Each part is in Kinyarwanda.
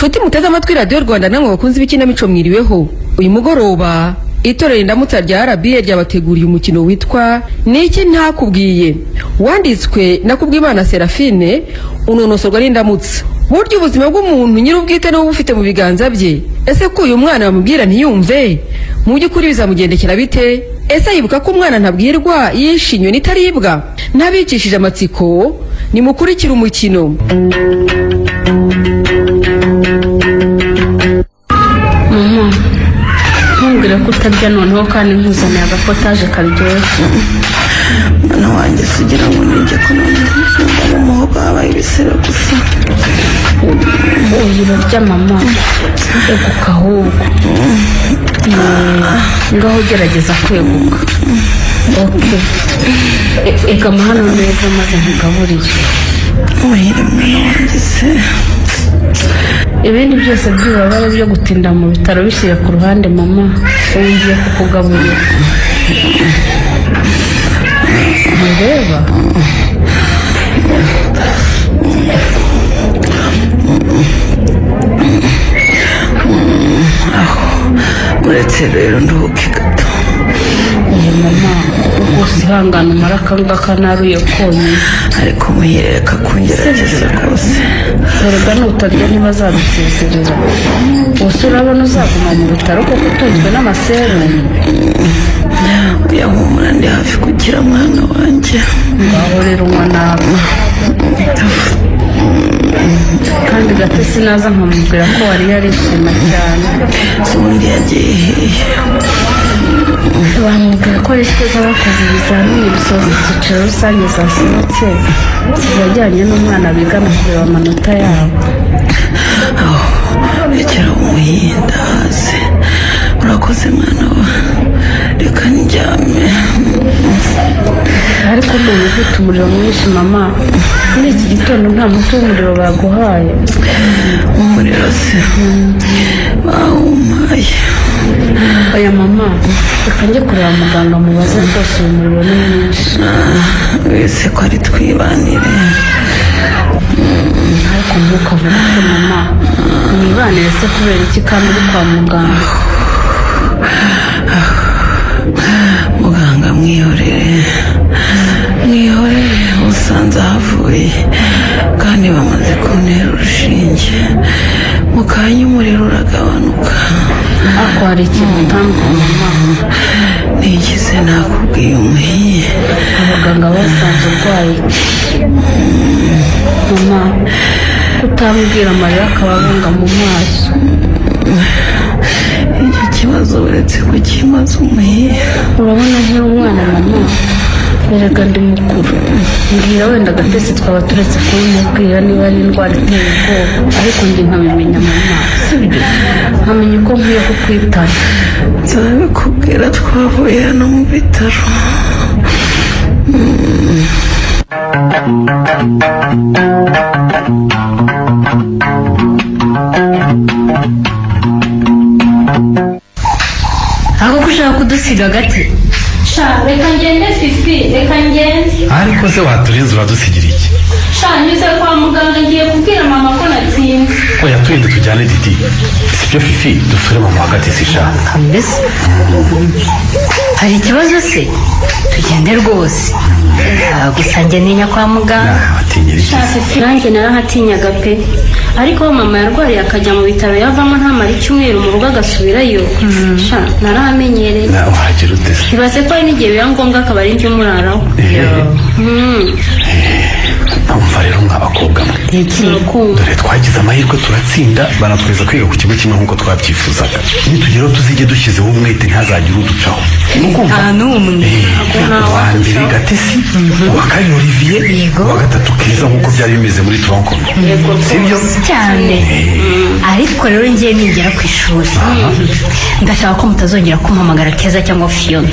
Nshuti muteze amatwi Radiyo Rwanda namwe bakunze ibikinamico, mwiriweho. Uyu mugoroba itorero Indamutsa rya RBA ryabateguriye umukino witwa Niki Ntakubwiye, wanditswe na Kubwimana Serafine, unonosorwa n'Indamutsa. Burya ubuzima bw'umuntu nyir'ubwite niwe bufite mu biganza bye. Ese ko uyu mwana bamubwira ntiyumve, mu by'ukuri bizamugendekera bite? Ese yibuka ko umwana ntabwirwa yishinywe n'itaribwa? Ntabikishije amatsiko, nimukurikire umukino. Mama, ntumbwire ko utarya noneho kandi nkuzaniye agapotaje karyoshye. Mwana wanjye, sugira ngo nijye ko noneho mu muhogo habaye ibisebe gusa. Uyu urarya mama, eguka ahubwo. Ngaho gerageza kweguka. Okay. Egama hano neza maze nkugaburire. Muhire mwana wanjye se. Ibindi byose by'ububabare byo gutinda mu bitaro bishyire ku ruhande mama, ubu ngiye kukugaburira. Ntureba? Aho uretse rero nduhuke gato. Oya mama, rwose ihangane umare akangaka naruye konyine. Ariko muhire reka kungerageza rwose. Erega nutarya ntibazabisezerera. Gusa urabona uzaguma mu bitaro kuko utunzwe n'amaserumu. Oya humura, ndi hafi gukira mwana wanjye. Ngaho rero unywa nabi. Kandi Gatesi naza nkamubwira ko wari yarishima cyane. Ubundi yagiye hehe? Bamubwira ko rishyuza bakoze ibizamini bisoza icyiciro rusange zasohotse, yajyanye n'umwana bigana kureba amanota yabo. Aho rekera umuhinda hasi. Urakoze mwana wa, reka ndyame. Ariko ndumva ufite umuriro mwinshi mama. Muri iki gitondo nta muti w'umuriro baguhaye? Umuriro se bawumpaye. Oya mama, reka njye kureba muganga mubaze rwose, uyu muriro ni mwinshi. Wese ko ari twibanire. Ariko ntukavuge ko mama, mwibanire se kubera iki kandi uri kwa muganga? Muganga mwihorere, mwihorere, usanze ahavuye kandi bamaze kuntera urushinge. Mu kanya umuriro uragabanuka. Ariko hari ikintu utambwiye mama. Nigeze nakubwiye umuhiye? Abaganga basanze urwaye iki? Mama, kutambwira amarira akaba abunga mu maso. Icyo kibazo uretse kukimaza umuhiye. Urabona nkiri umwana mama, erega ndi mukuru. Mbwira wenda Gatesi twaba turetse kubimubwira niba ari indwara iteye ubwoba, ariko njye nkabimenya mama, sibyo? Nkamenya uko nkwiye kukwitaho. Nzabikubwira twavuye hano mu bitaro. Aho ko ushaka kudusiga gate? Sha reka ngende Fifi, reka ngende. Ariko se waturinze uradusigira iki? Sha nyuze kwa muganga ngiye kubwira mama ko natsinze. Oya turinde tujyane Didi. Sibyo Fifi, dusure mama wa Gatesi sha. Mbese hari ikibazo se? Tugende rwose. Gusa njye ntinya kwa muganga. Watinyira iki? Sha Fifi, nanjye narahatinyaga pe. Ariko aho mama yarwariye akajya mu bitaro yavamo ntamara icyumweru mu rugo agasubirayo. Sha narahamenyereye. Na wagira ute se? Ibaze ko hari n'igihe biba ngombwa akaba ari njye umuraraho. Umva rero mwa bakobwa mwe. Dore twagize amahirwe turatsinda, banatweza kwiga ku kigo kimwe nk'uko twabyifuzaga. Nitugeraho tuzige dushyizeho umwete ntihazagire uducaho. Nta n'umwe. Uwa mbere Gatesi, uwa kabiri Olivier, uwa gatatu Keza nk'uko byari bimeze muri tronkono. Sibyo? Cyane. Ariko rero ngiye ningera ku ishuri, ndashaka ko mutazongera kumpamagara Keza cyangwa Fiona.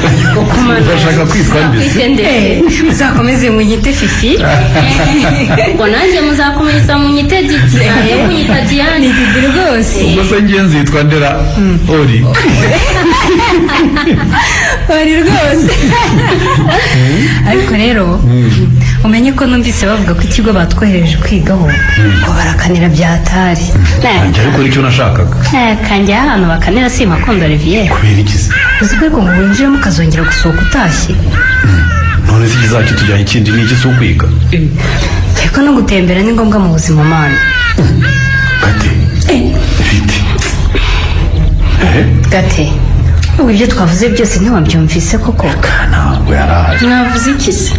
Urashaka kwitwa mbese? Uzakomeze munyite Fifi. Ubwo nanjye muzakomeza munyite Didi, ayo munyita Diane. Ni Didi rwose. Ubwo se ngiye nzitwa Ndera Ori. Bari rwose. Ariko rero umenye ko numvise bavuga ko ikigo batwohereje kwigaho ngo barakanira byatari. Nanjye ariko icyo nashakaga. Kanjye ahantu bakanira si makondo Olivier. Kubera iki se? Uzi ko ngo winjiremo ukazongera gusohoka utashye. None se ikizacu tujyanye ikindi ni iki si ukwiga? Ariko no gutembera ni ngombwa mu buzima mana. Gate. Bite. Gate. Ubu ibyo twavuze byose ntiwabyumvise koko? Ntabwo yaraje. Mwavuze iki se?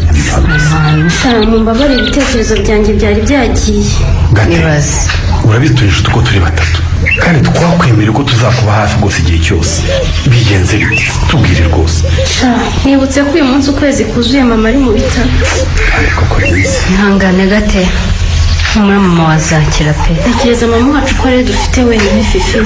Mumbabarire ibitekerezo byanjye byari byagiye. Gate. Urabizi turi inshuti uko turi batatu. Kandi twakwemerera ko tuzakuba hafi rwose igihe cyose. Bigenze bite? Tubwire rwose. Nibutse ko uyu munsi ukwezi kuzuye mama ari mu bitaro. Ariko ko yize. Ihangane Gate. Humura mama wazakira pe. Tekereza mama wacu ko ariwe dufite wenyine Fifi.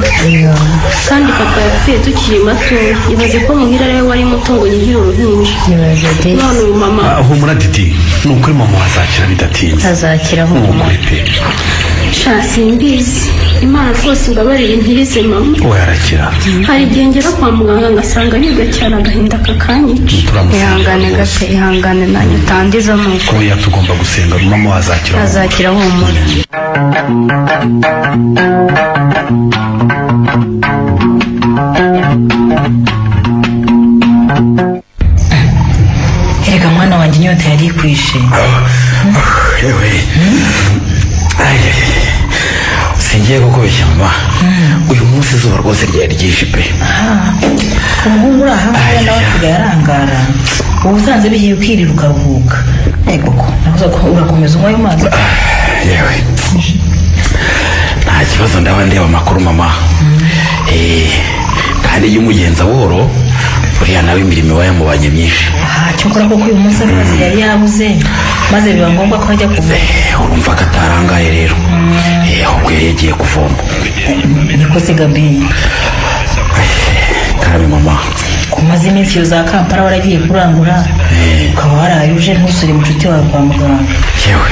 Kandi papa yapfuye tukiri bato. Ibaze ko muhira ariwe wari muto ngo yihire uruhinja. Ibaze de. None ubu mama. Humura Didi. Ni ukuri mama wazakira bidatinze. Azakira humura. Ni ukuri pe. Sha simbizi. Imana rwose imbabarire nkirize mama. Oya arakira. Hari igihe ngera kwa muganga ngasanga aribwa cyane agahinda kakanyica. Ihangane Gate, ihangane nanjye utandiza nuko. Oya tugomba gusenga mama wazakira. Azakira humura. Erega mwana wanjye inyota yari ikwishe. Yewe. Singiye kukubeshya mama. Uyu munsi izuba rwose ryari ryinshi pe. Umuhungu uri aha ngaha nawe asigaye arangara. Ubu usanze bihiye ukirira ukaruhuka. Ego ko navuze ko urakomeza unywa ayo mazi. Yewe. Nta kibazo ndaba ndeba amakuru mama. Kandi iyo umugenza buhoro buriya nawe imirimo iba yamubanye myinshi. Cyokora koko uyu munsi amazi yari yabuze maze biba ngombwa ko ajya kuvoma. Urumva ko atarangaye rero. Ahubwo yari yagiye kuvoma. Niko se Gabi. Karabe mama. Kumaze iminsi iyo za Kampala waragiye kurangura ukaba waraye uje ntusure mucuti wawe kwa muganga. Yewe.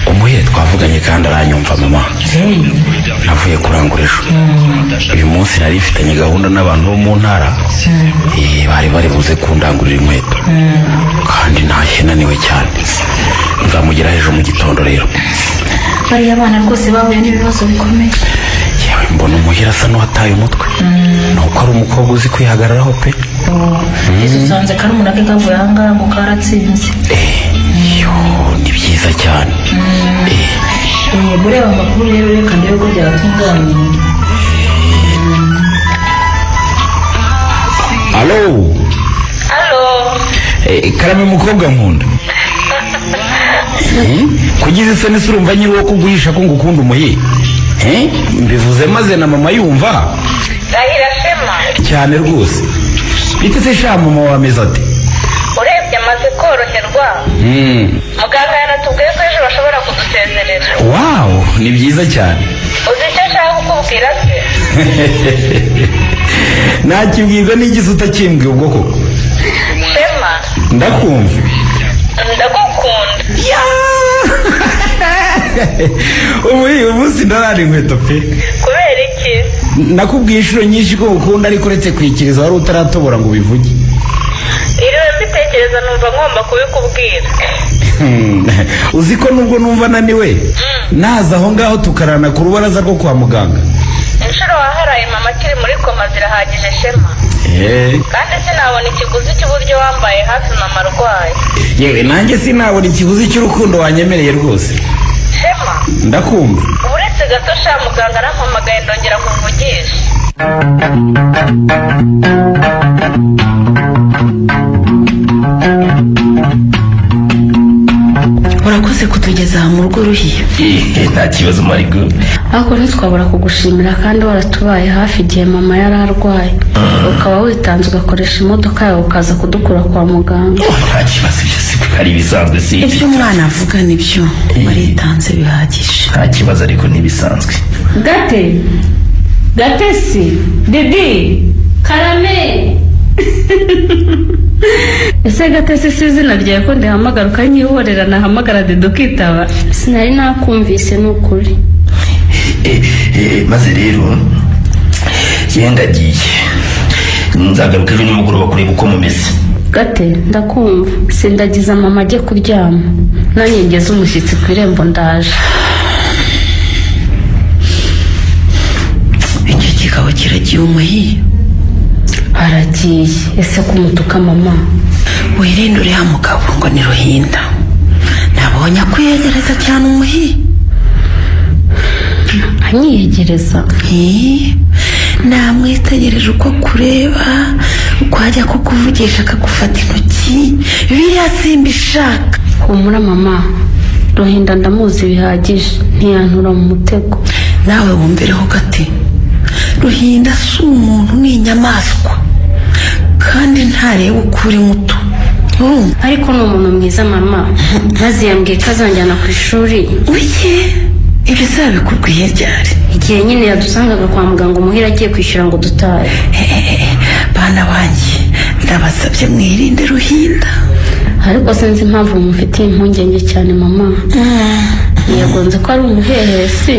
Umuhire twavuganye kandi aranyumva mama. Navuye kurangura ejo. Uyu munsi nari mfitanye gahunda n'abantu bo mu ntara. Bari bari buze kundangurira inkweto. Kandi ntashye naniwe cyane. Nzamugera ejo mu gitondo rero. Bariya bana rwose bahuye n'ibibazo bikomeye. Yewe mbona umuhira asa n'uwataye umutwe. Nuko ari umukobwa uzi kwihagararaho pe. Yesu usanze karumuna ke kavuye aha ngaha ngo karatsinze. Yo ni byiza cyane. Mureba amakuru rero reka ndebe ko byatunganye. Alo. Alo. Karame mukobwa nkunda. Kugize isoni urumva nyiri wo kuguhisha ko ngukunda umuhi. Mbivuze maze na mama yumva. Rahira Shema. Cyane rwose. Bite se sha mama wameze ate? Urebye amaze koroherwa. Muganga yanatubwiye ko ejo bashobora kudusezerera. Wow, ni byiza cyane. Uzi icyo nshaka kukubwira se? Nakibwirwa n'igise utakimbwiye ubwo koko. Shema. Ndakumva. Ndagukunda. Ubu munsi ndarara inkweto pe. Kubera iki? Nakubwiye inshuro nyinshi ko ukunda ariko uretse kwikiriza wari utaratobora ngo ubivuge. Iriwe mbitekereza numva ngomba kubikubwira. Uzi ko nubwo numva naniwe naza aho ngaho tukarana ku rubaraza rwo kwa muganga. Inshuro waharaye mama akiri muri koma zirahagije Shema. Kandi sinabona ikiguzi cy'uburyo wambaye hafi mama arwaye. Yewe nanjye sinabona ikiguzi cy'urukundo wanyemereye rwose. Shema. Ndakumva. Uretse gato sha muganga arampamagaye ndongera nkuvugisha. Urakoze kutugeza mu rugo ruhiye. Nta kibazo Marigo. Ariko ntitwabura kugushimira kandi waratubaye hafi igihe mama yari arwaye. Ukaba witanze ugakoresha imodoka yawe ukaza kudukura kwa muganga. Nta kibazo ibyo si ari ibisanzwe si. Ibyo umwana avuga nibyo waritanze bihagije. Nta kibazo ariko ntibisanzwe. Gate. Gatesi. Didi. Karame. Ese Gatesi si izina ryawe ko ndihamagara ukanyihorera nahamagara Didi ukitaba? Sinari nakumvise ni ukuri. Maze rero Genda agiye, nzagaruka ejo nimugoroba kureba uko mumeze. Gate ndakumva, sindagiza mama ajye kuryama, nanjye ngeze umushyitsi ku irembo ndaje. Iki kigabo kiragiye umuhi. Aragiye ese kumutuka mama? Wirinde uriya mugabo ngo ni Ruhinda, nabonye akwiyegereza cyane umuhi. Anyiyegereza? Namwitegereje uko kureba, uko ajya kukuvugisha akagufata intoki, biriya simbishaka. Humura mama, Ruhinda ndamuzi bihagije, ntiyantura mu mutego. Nawe wumvireho gati, Ruhinda si umuntu ni inyamaswa, kandi ntareba uko uri muto. Ariko ni umuntu mwiza mama, maze yambwiye ko azanjyana ku ishuri. Uye, ibyo zabikubwiye ryari? Igihe nyine yadusangaga kwa muganga umuhira agiye kwishyura ngo dutahe. Bana banjye ndabasabye mwirinde Ruhinda. Ariko sinzi impamvu mufitiye impungenge cyane mama. Yego nzi ko ari umuhehesi,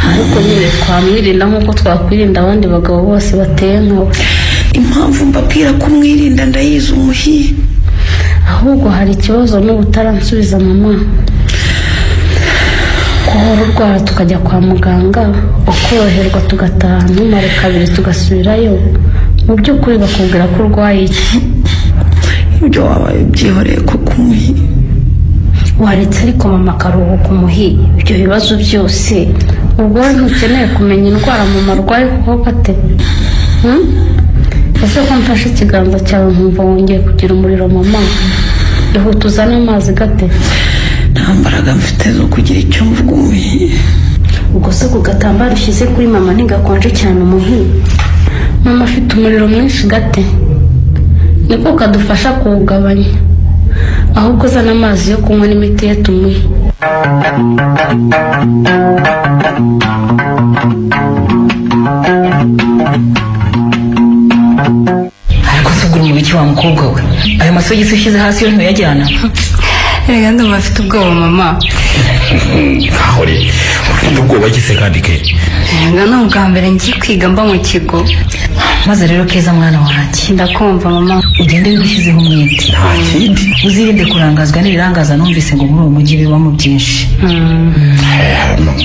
ariko nyine twamwirinda nk'uko twakwirinda abandi bagabo bose bateye nkawe. Impamvu mbabwira ko mwirinda ndayizi umuhi. Ahubwo hari ikibazo n'ubu utaransubiza mama. Guhora urwara tukajya kwa muganga, ukoroherwa tugataha, ntumare kabiri tugasubirayo, mu by'ukuri bakubwira ko urwaye iki? Ibyo wabaye byihoreye kuko umuhi. Waretse ariko mama akaruhuka umuhi, ibyo bibazo byose. Ubwo ntukeneye kumenya indwara mama arwaye kuko gate? Ese ko mfashe ikiganza cyawe nkumva wongeye kugira umuriro mama? Ihute uzane amazi gate. Nta mbaraga mfite zo kugira icyo mvuga umuhi. Ubwo se ku gatambaro ushyize kuri mama ntigakonje cyane umuhi? Mama afite umuriro mwinshi gate, niko kadufasha kuwugabanya. Ahubwo uzana amazi yo kunywa n'imiti ye tumuhe. Ariko se ubwo ni iki wa mukobwa we? Ayo masogisi ushyize hasi yo ntuyajyana? Erega ndumva afite ubwoba mama. Nkahore ufite ubwoba gise kandi ke? Erega ni ubwa mbere ngiye kwiga mba mu kigo. Maze rero Keza mwana wanjye, ndakumva mama. Ugende wigushyizeho umwete, nta kindi. Uzirinde kurangazwa n'ibirangaza, numvise ngo muri uwo mujyi bibamo byinshi.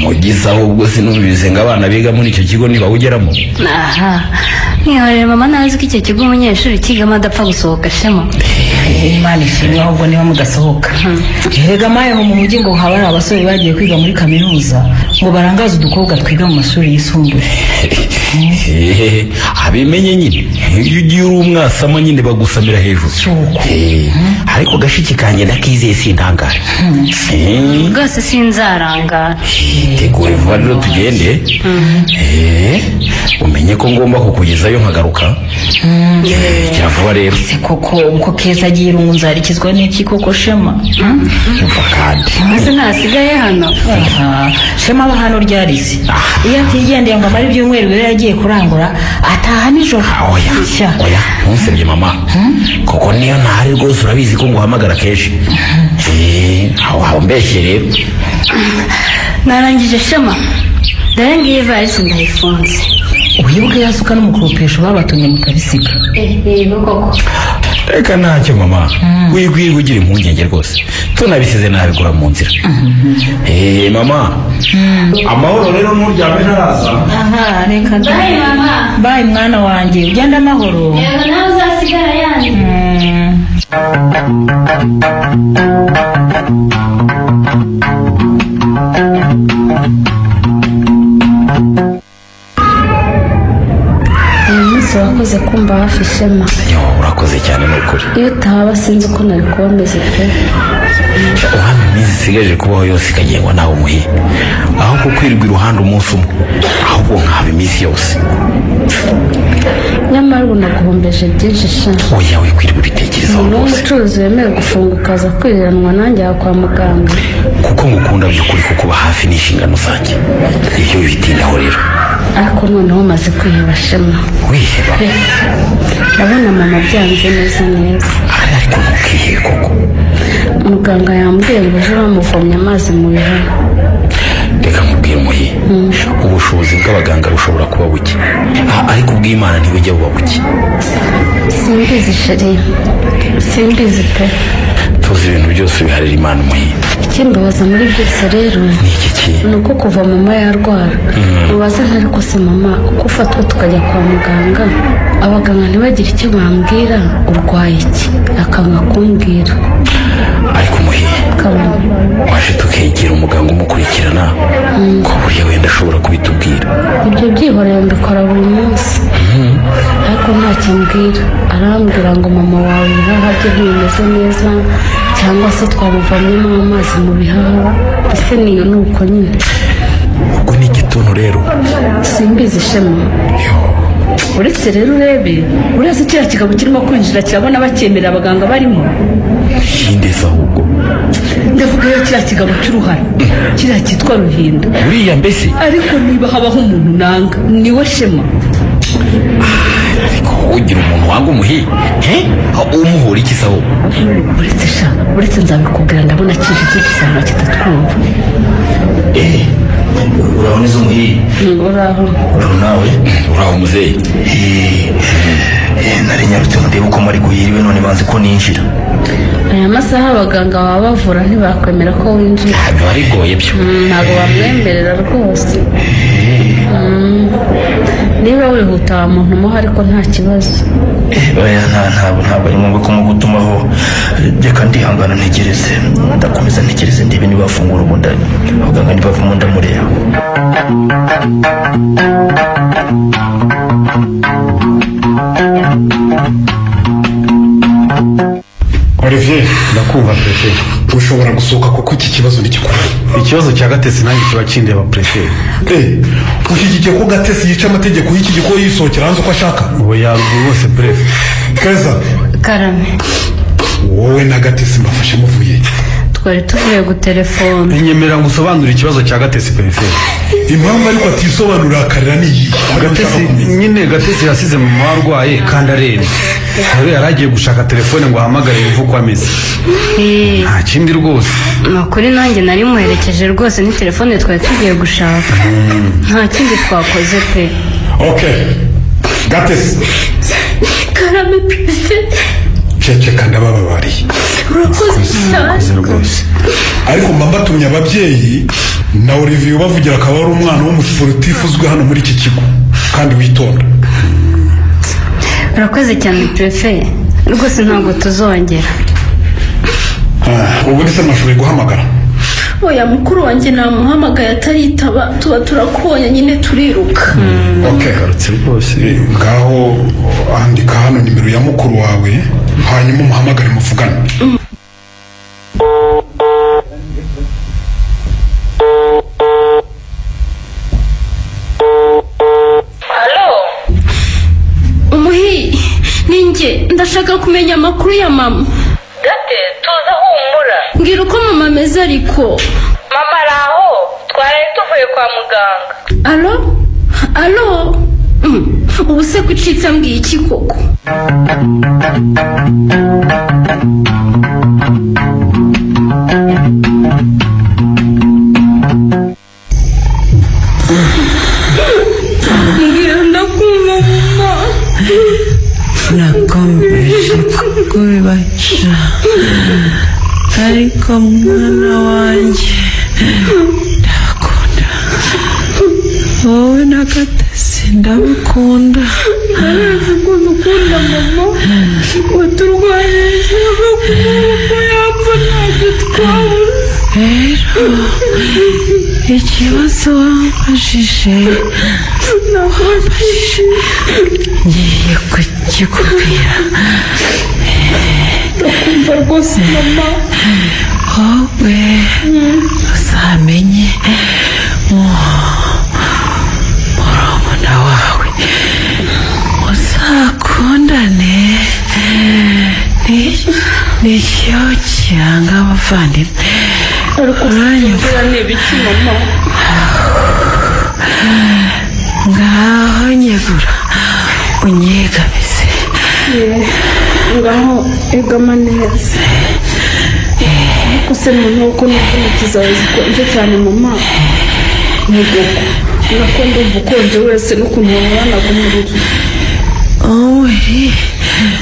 Mugize ahubwo sinumvise ngo abana biga muri icyo kigo ntibawugeramo. Aha nihorere mama, ntazi ko icyo kigo umunyeshuri kigamo adapfa gusohoka shema. Imana ishimwe ahubwo niba mudasohoka. Erega mayeho mu mujyi ngo haba hari abasore bagiye kwiga muri kaminuza ngo barangaze udukobwa twiga mu mashuri yisumbuye. Abimenye nyine, iyo ugiye uri umwasama nyine bagusamira hejuru. Ariko gashiki kanjye ndakizeye sintangara. Rwose sinzarangara. Tegure vuba rero tugende. Umenye ko ngomba kukugezayo nkagaruka. Gira vuba rero. Se koko uko Keza agiye irungu nzarikizwa n'iki koko Shema? Umva kandi. Maze ntasigaye hano. Shema aba hano ryarize. Iyo atigendeye ngo amare ibyumweru bibiri yagiye kurangura ataha nijoro. Oya, oya, ntusebye mama. Kuko niyo ntahari rwose urabizi ko nguhamagara kenshi. Aho mbeshye rero. Narangije Shema. Dore ngiyi ivarisi ndayifunze. Wibuke yasuka n'umukoropesho babatumye mukabisiga. Yego koko. Reka ntacyo mama, wigwirwa ugira impungenge rwose, tunabisize nabigura mu nzira. Mama, amahoro rero nturyame ntaraza. Aha, reka bye mama. Bye mwana wanjye, ugende amahoro. Yego nawe uzasigara yandi. Uyu munsi wakoze kumva hafi Shema. Yo, urakoze cyane nukuri. Iyo utahaba sinzi uko nari kuba meze pe. Uhame iminsi isigaje kubaho yose ikagengwa nawe umuhi, aho kukwirirwa iruhande umunsi umwe, ahubwo nkaba iminsi yose. Nyamara ubu naguhombeje byinshi sha. Oya, wikwirirwa ubitekerezaho Umuntu rwose. w'umucuruzi wemewe gufunga ukaza kwiriranwa nanjye aha kwa muganga. Kuko ngukunda by'ukuri, kukuba hafi ni inshingano zanjye. Ibyo bitindaho rero. Ariko noneho umaze kwiheba Shema. Wiheba? Ndabona mama byanze neza neza. Ariko ntukihebe koko. Muganga yambwiye ngo ejo bamuvomye amazi mu bihuru. Reka nkubwire umuhi, ubushobozi Ubushobozi bw'abaganga bushobora kuba buke, ariko ubw'Imana ntibujya buba buke. Simbizi sheri, simbizi pe. Tuzi ibintu byose biharira Imana umuhinda. Ikimbabaza muri byose rero ni uko kuva mama yarwara mubaza ntariko se mama uko ufatwa tukajya kwa muganga abaganga ntibagire icyo bambwira urwaye iki, akanga kumbwira. Ariko umuhinda waje tukegera umuganga umukurikirana ko burya wenda ashobora kubitubwira. Ibyo byihoreye mbikora buri munsi ariko ntacyo ambwira. Arambwira ngo mama wawe ibihaha bye ntibimeze neza, cyangwa se twamuvanyemo amazi mu bihaha, ese niyo ni uko nyine. Ubwo ni igituntu rero. Simbizi Shema. Uretse rero urebe uretse kiriya kigabo kirimo kwinjira kirabona bakemerera abaganga barimo. Hindeza ahubwo ndavuga yo kiriya kigabo cy'uruhara kiriya cyitwa Ruhinda uriya mbese. Ariko niba habaho umuntu nanga niwe Shema. Ariko ugira umuntu wanga umuhi umuhora iki sawo? Uretse sha, uretse nzabikubwira ndabona kije kizana kitatwumva. Uraho neza umuhi? Uraho. Uraho nawe? Uraho muzeyi. Nari nyarutse ngo ndebe uko muri guhiriwe none banze ko ninjira. Aya masaha abaganga baba bavura ntibakwemera ko winjira. Biba bigoye byo. Ntabwo bamwemerera rwose. Niba wihuta wa muntu umuha ariko nta kibazo. Oya ntabwo ari ngombwa kumugutumaho. Reka ndihangana ntegereze, ndakomeza ntegereze ndebe niba bafungura ubundi abaganga ntibavamo ndamureba. Olivier, ndakumva prefe. Ushobora gusohoka kuko iki kibazo ntikikureba. Ikibazo cya Gatesi nanjye kiba kindeba prefe. Ushyigikiye ko Gatesi yica amategeko y'iki gigo yisohokera hanze uko ashaka? Oya rwose prefe. Keza. Karame. Wowe na Gatesi mbafashe muvuye. Twari tuvuye gutelefona. Nyemera ngusobanurire ikibazo cya Gatesi prefe. Impamvu ariko atisobanura akarira ni iyi. Gatesi nyine Gatesi yasize mama warwaye kandi arembye. Rero yaragiye gushaka telefone ngo ahamagare yumve uko ameze. Nta kindi rwose. Nukuri nanjye nari muherekeje rwose ni telefone twari tugiye gushaka. Nta kindi twakoze pe. Okay. Gatesi. Karame prefe. Ceceka ndabababariye. Urakoze cyane rwose. Ariko mba mbatumye ababyeyi na Olivier ubavugira akaba ari umwana w'umusiporutifu uzwi hano muri iki kigo kandi witonda. Urakoze cyane prefe. Rwose ntabwo tuzongera. Ubundi se mwashoboye guhamagara? Oya mukuru wanjye namuhamagaye ataritaba, tuba turakubonye nyine turiruka. Okay, garutse rwose. Ngaho andika hano nimero ya mukuru wawe hanyuma umuhamagare muvugane. Umuhi, ninjye ndashaka kumenya amakuru ya mama. Gate, tuza humura. Mbwira uko mama ameze ariko. Mama araho, twaraye tuvuye kwa muganga. Alo? Alo? Ubu se kucitse mbwiye iki koko? Mbwira ndakumva mama. Nakomeje kubibaca ariko mwana wanjye ndabakunda, wowe na Gatesi ndabakunda. Ndabizi ko udukunda mama, waturwanyije kuko yapfa ntacyo twabuze. Rero ikibazo wambajije ngiye kukikubwira. Ndakumva rwose mama. Wowe uzamenye murumuna wawe muzakundane, nicyo kiranga abavandimwe. Uranyumva ni ibiki mama? Ngaho nyegura unyegamize. Ngaho egama neza. Ariko se noneho ko numva intoki zawe zikonje cyane mama. Ntugoko Nako ndumva ukonje wese n'ukuntu wahoranaga umuriro. Umuriro?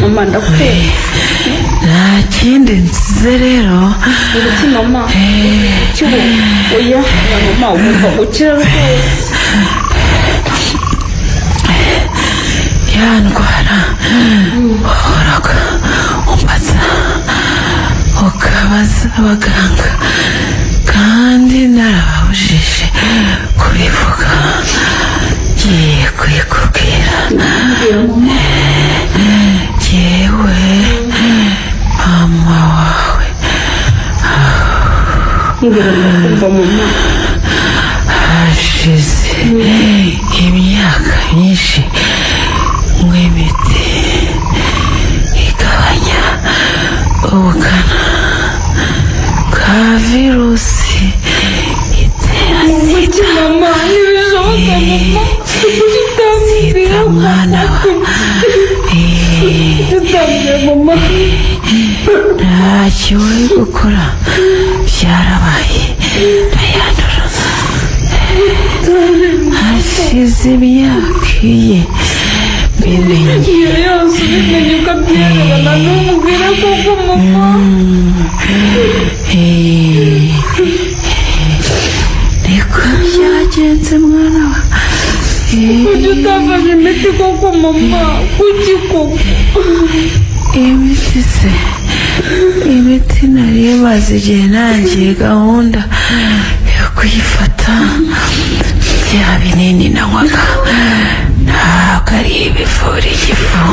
Mama ndakumva. Nta kindi nsize rero. Ibiki mama? Oya mama ugomba gukira rwose. Ya ndwara wahoraga umbaza ukabaza abaganga kandi narababujije kubivuga, ngiye kuyikubwira. Jyewe mama wawe. Mbwira ndakumva mama. Hashize imyaka myinshi nywa imiti igabanya ubukana bwa virusi itera sida. Mama ntibishoboka mama. Sida mwana wa. Mama ntacyo wari gukora, byarabaye ndayandura. Hashize imyaka iye mbimenye. Iyo yose ubimenye ukabyererana n'umubwire koko mama. Niko byagenze mwana wa. Kuki utafashe imiti koko mama? Kuki koko? Imiti se? Imiti nari maze igihe ntangiye gahunda yo kuyifata. Bya binini nanywaga ntabwo ari ibivura igifu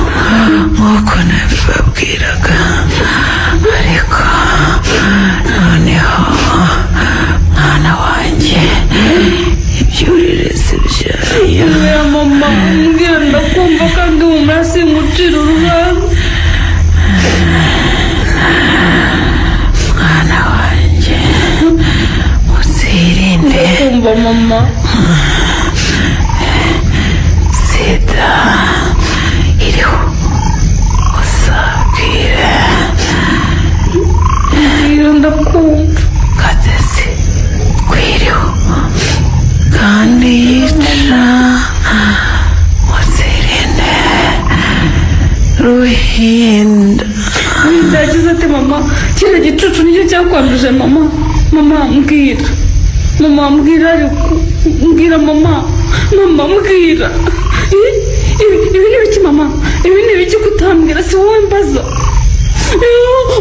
nk'uko nabibabwiraga, ariko noneho mwana wanjye ibyuririzi byayo. Oya mama mbwira ndakumva kandi humura singucira urubanza. Mwana wanjye muzirinde. Ndakumva mama. Sida iriho uzabwire. Mbwira ndakumva. Gatesi kwiriho kandi yica, muzirinde Ruhinda. Ruhinda yagize ati mama kiriya gicucu nicyo cyakwanduje mama. Mama mbwira. Mama mbwira ariko mbwira mama. Mama mbwira. Ibi ni ibiki mama? Ibi ni ibiki kutambwira? Si wowe mbaza.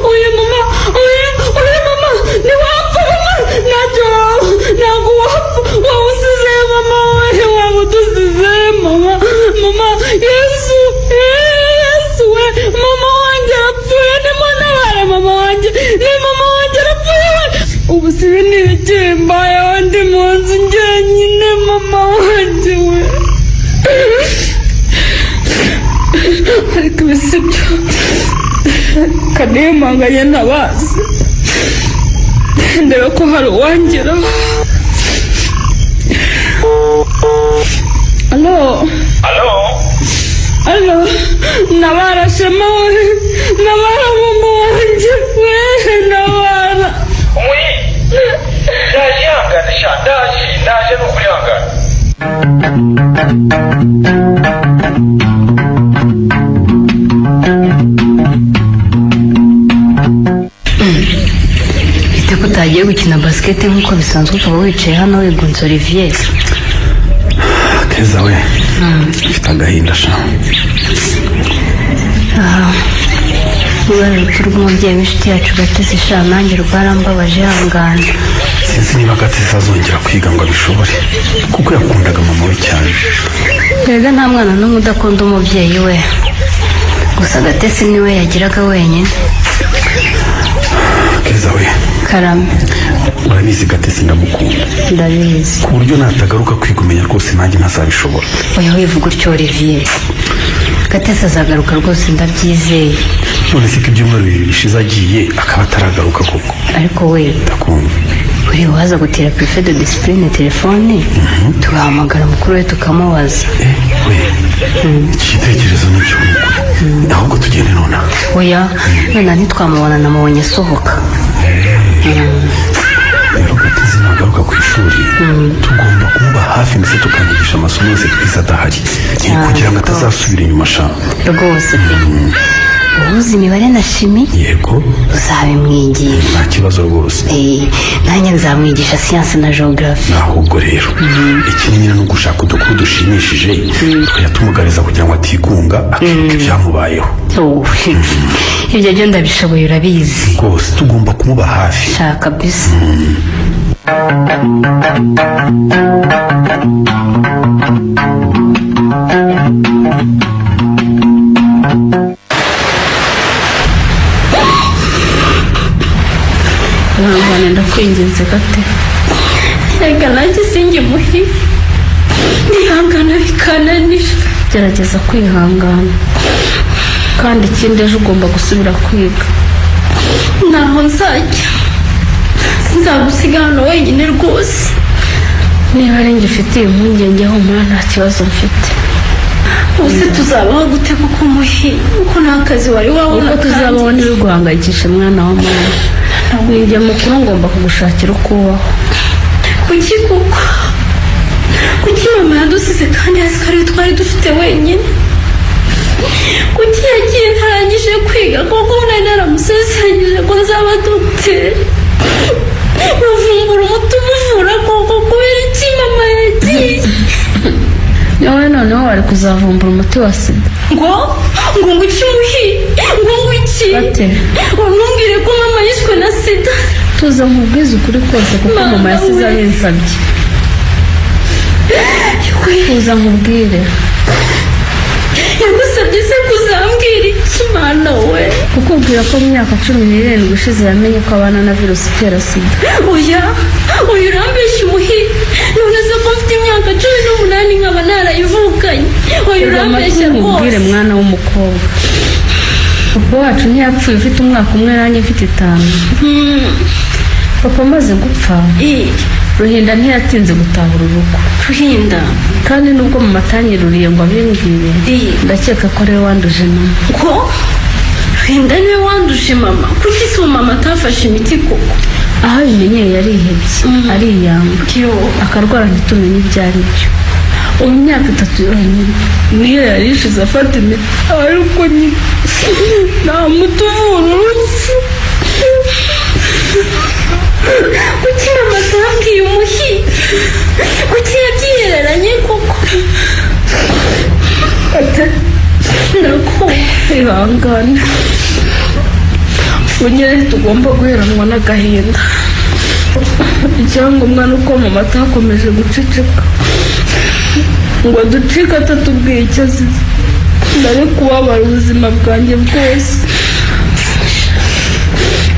Oya mama, oya, oya mama, ntiwapfa mama, ntacyo waba, ntabwo wapfa, waba usize mama we, waba udusize mama, mama, Yesu, Yesu we, mama wanjye arapfuye, nimuntabare mama wanjye, ni mama wanjye arapfuye we. Ubu si ibi ni ibiki bimbayeho, ndi mu nzu njyenyine mama wanjye we. Ariko ibi si byo. Kanimanganye ntabazi ndebe ko hari uwangeraho. Alo Alo Alo, nabara Shema we, nabara mama wanjye we, nabara. Umuri ndaje ihangane sha, ndaje ndaje ni ukuri ihangane. Bite ko utagiye gukina basket nk'uko bisanzwe ukaba wicaye hano wigunze Olivier? Keza we, mfite agahinda sha. Niba ari urupfu rw'umubyeyi w'inshuti yacu Gatesi sha, nanjye rwarambabaje, ihangane. Sinzi niba Gatesi azongera kwiga ngo abishobore kuko yakundaga mama we cyane. Erega nta mwana n'umwe udakunda umubyeyi we, gusa Gatesi niwe yagiraga wenyine. Keza we. Karame. Urabizi Gatesi ndamukunda. Ndabizi. Ku buryo natagaruka kwiga umenya rwose nanjye ntazabishobora. Oya wivuga utyo Olivier. Gatesi azagaruka rwose ndabyizeye. None se ko ibyumweru bibiri bishize agiye akaba ataragaruka koko? Ariko we ndakumva. Uri waza gutira préfet de discipline telefone, tugahamagara mukuru we tukamubaza. We iki gitekerezo ni cyo mukuru. Ahubwo tugende nonaha. Oya none ntitwamubona, namubonye asohoka. Rero Gatesi ntabwo nagaruka ku ishuri tugomba kumuba hafi ndetse tukamwigisha amasomo yose twize adahari kugira ngo atazasubira inyuma sha. Rwose pe. Uzi imibare na shimi? Yego. Uzabimwigisha. Nta kibazo rwose. Nanjye nzamwigisha siyansi na geography. Ahubwo rero ikindi nyine ni ugushaka udukuru dushimishije tukajya tumugariza kugira ngo atigunga akibuka ibyamubayeho. Ibyo byo ndabishoboye urabizi. Rwose tugomba kumuba hafi. Shaka kabisa. Ihangane ndakwinginze gate. Reka nanjye sinjye muhi. Ndihangana bikananira. Gerageza kwihangana. Kandi ikindi ejo ugomba gusubira kwiga. Ntaho nzajya. Sinzagusiga hano wenyine rwose. Niba ari njye ufitiye impungenge humura nta kibazo mfite. Ubuse tuzabaho gute kuko muhi uko nta kazi wari wabona. Uko tuzabaho ntibiguhangayikishe mwana wa mama. Ninjye mukuru ngomba kugushakira uko ubaho. Kuki kuko? Kuki mama yadusize kandi azi ko ariwe twari dufite wenyine? Kuki yagiye ntarangije kwiga kuko nari naramusezeranyije ko nzaba dogiteri? Bavumbura umuti umuvura koko kubera iki mama yagiye? Wowe noneho wari kuzavumbura umuti wa sida. Ngo ngo iki muhi? Ngo iki? Ntumbwire ko mama yishwe na sida. Tuza nkubwize ukuri kose kuko mama yasize abinsabye. Tuza nkubwire. Yagusabye se kuzambwira iki mana we? Kukubwira ko mu myaka 17 ishize yamenye ko abana na virusi itera sida. Oya, oya urambeshya umuhi. None se ko mfite imyaka 18 nkaba narayivukanye. Oya urambeshya rwose. Nkubwire mwana w'umukobwa. Papa wacu ntiyapfuye ufite umwaka umwe nanjye mfite 5. Papa amaze gupfa Ruhinda ntiyatinze gutahura urugo. Ruhinda kandi nubwo mama atanyiruriye ngo abimbwire ndakeka ko ariwe wanduje mama. Ko Ruhinda niwe wanduje mama? Kuki se mama atafashe imiti koko? Aho abimenyeye yarihebye ariyanga akarwara ntitumenye ibyo ari byo. Ubu imyaka 3 yonyine niyo yari ishize afata imiti ariko nyine nta muti uvura urupfu. Kuki mama atambwiye umuhi? Kuki yabyihereranye koko? Ndakumva ihangane. Unyere tugomba guheranwa n'agahinda. Icyangombwa ni uko mama atakomeje guceceka ngo aducike atatubwiye icyo azize. Nari kubabara ubuzima bwanjye bwose.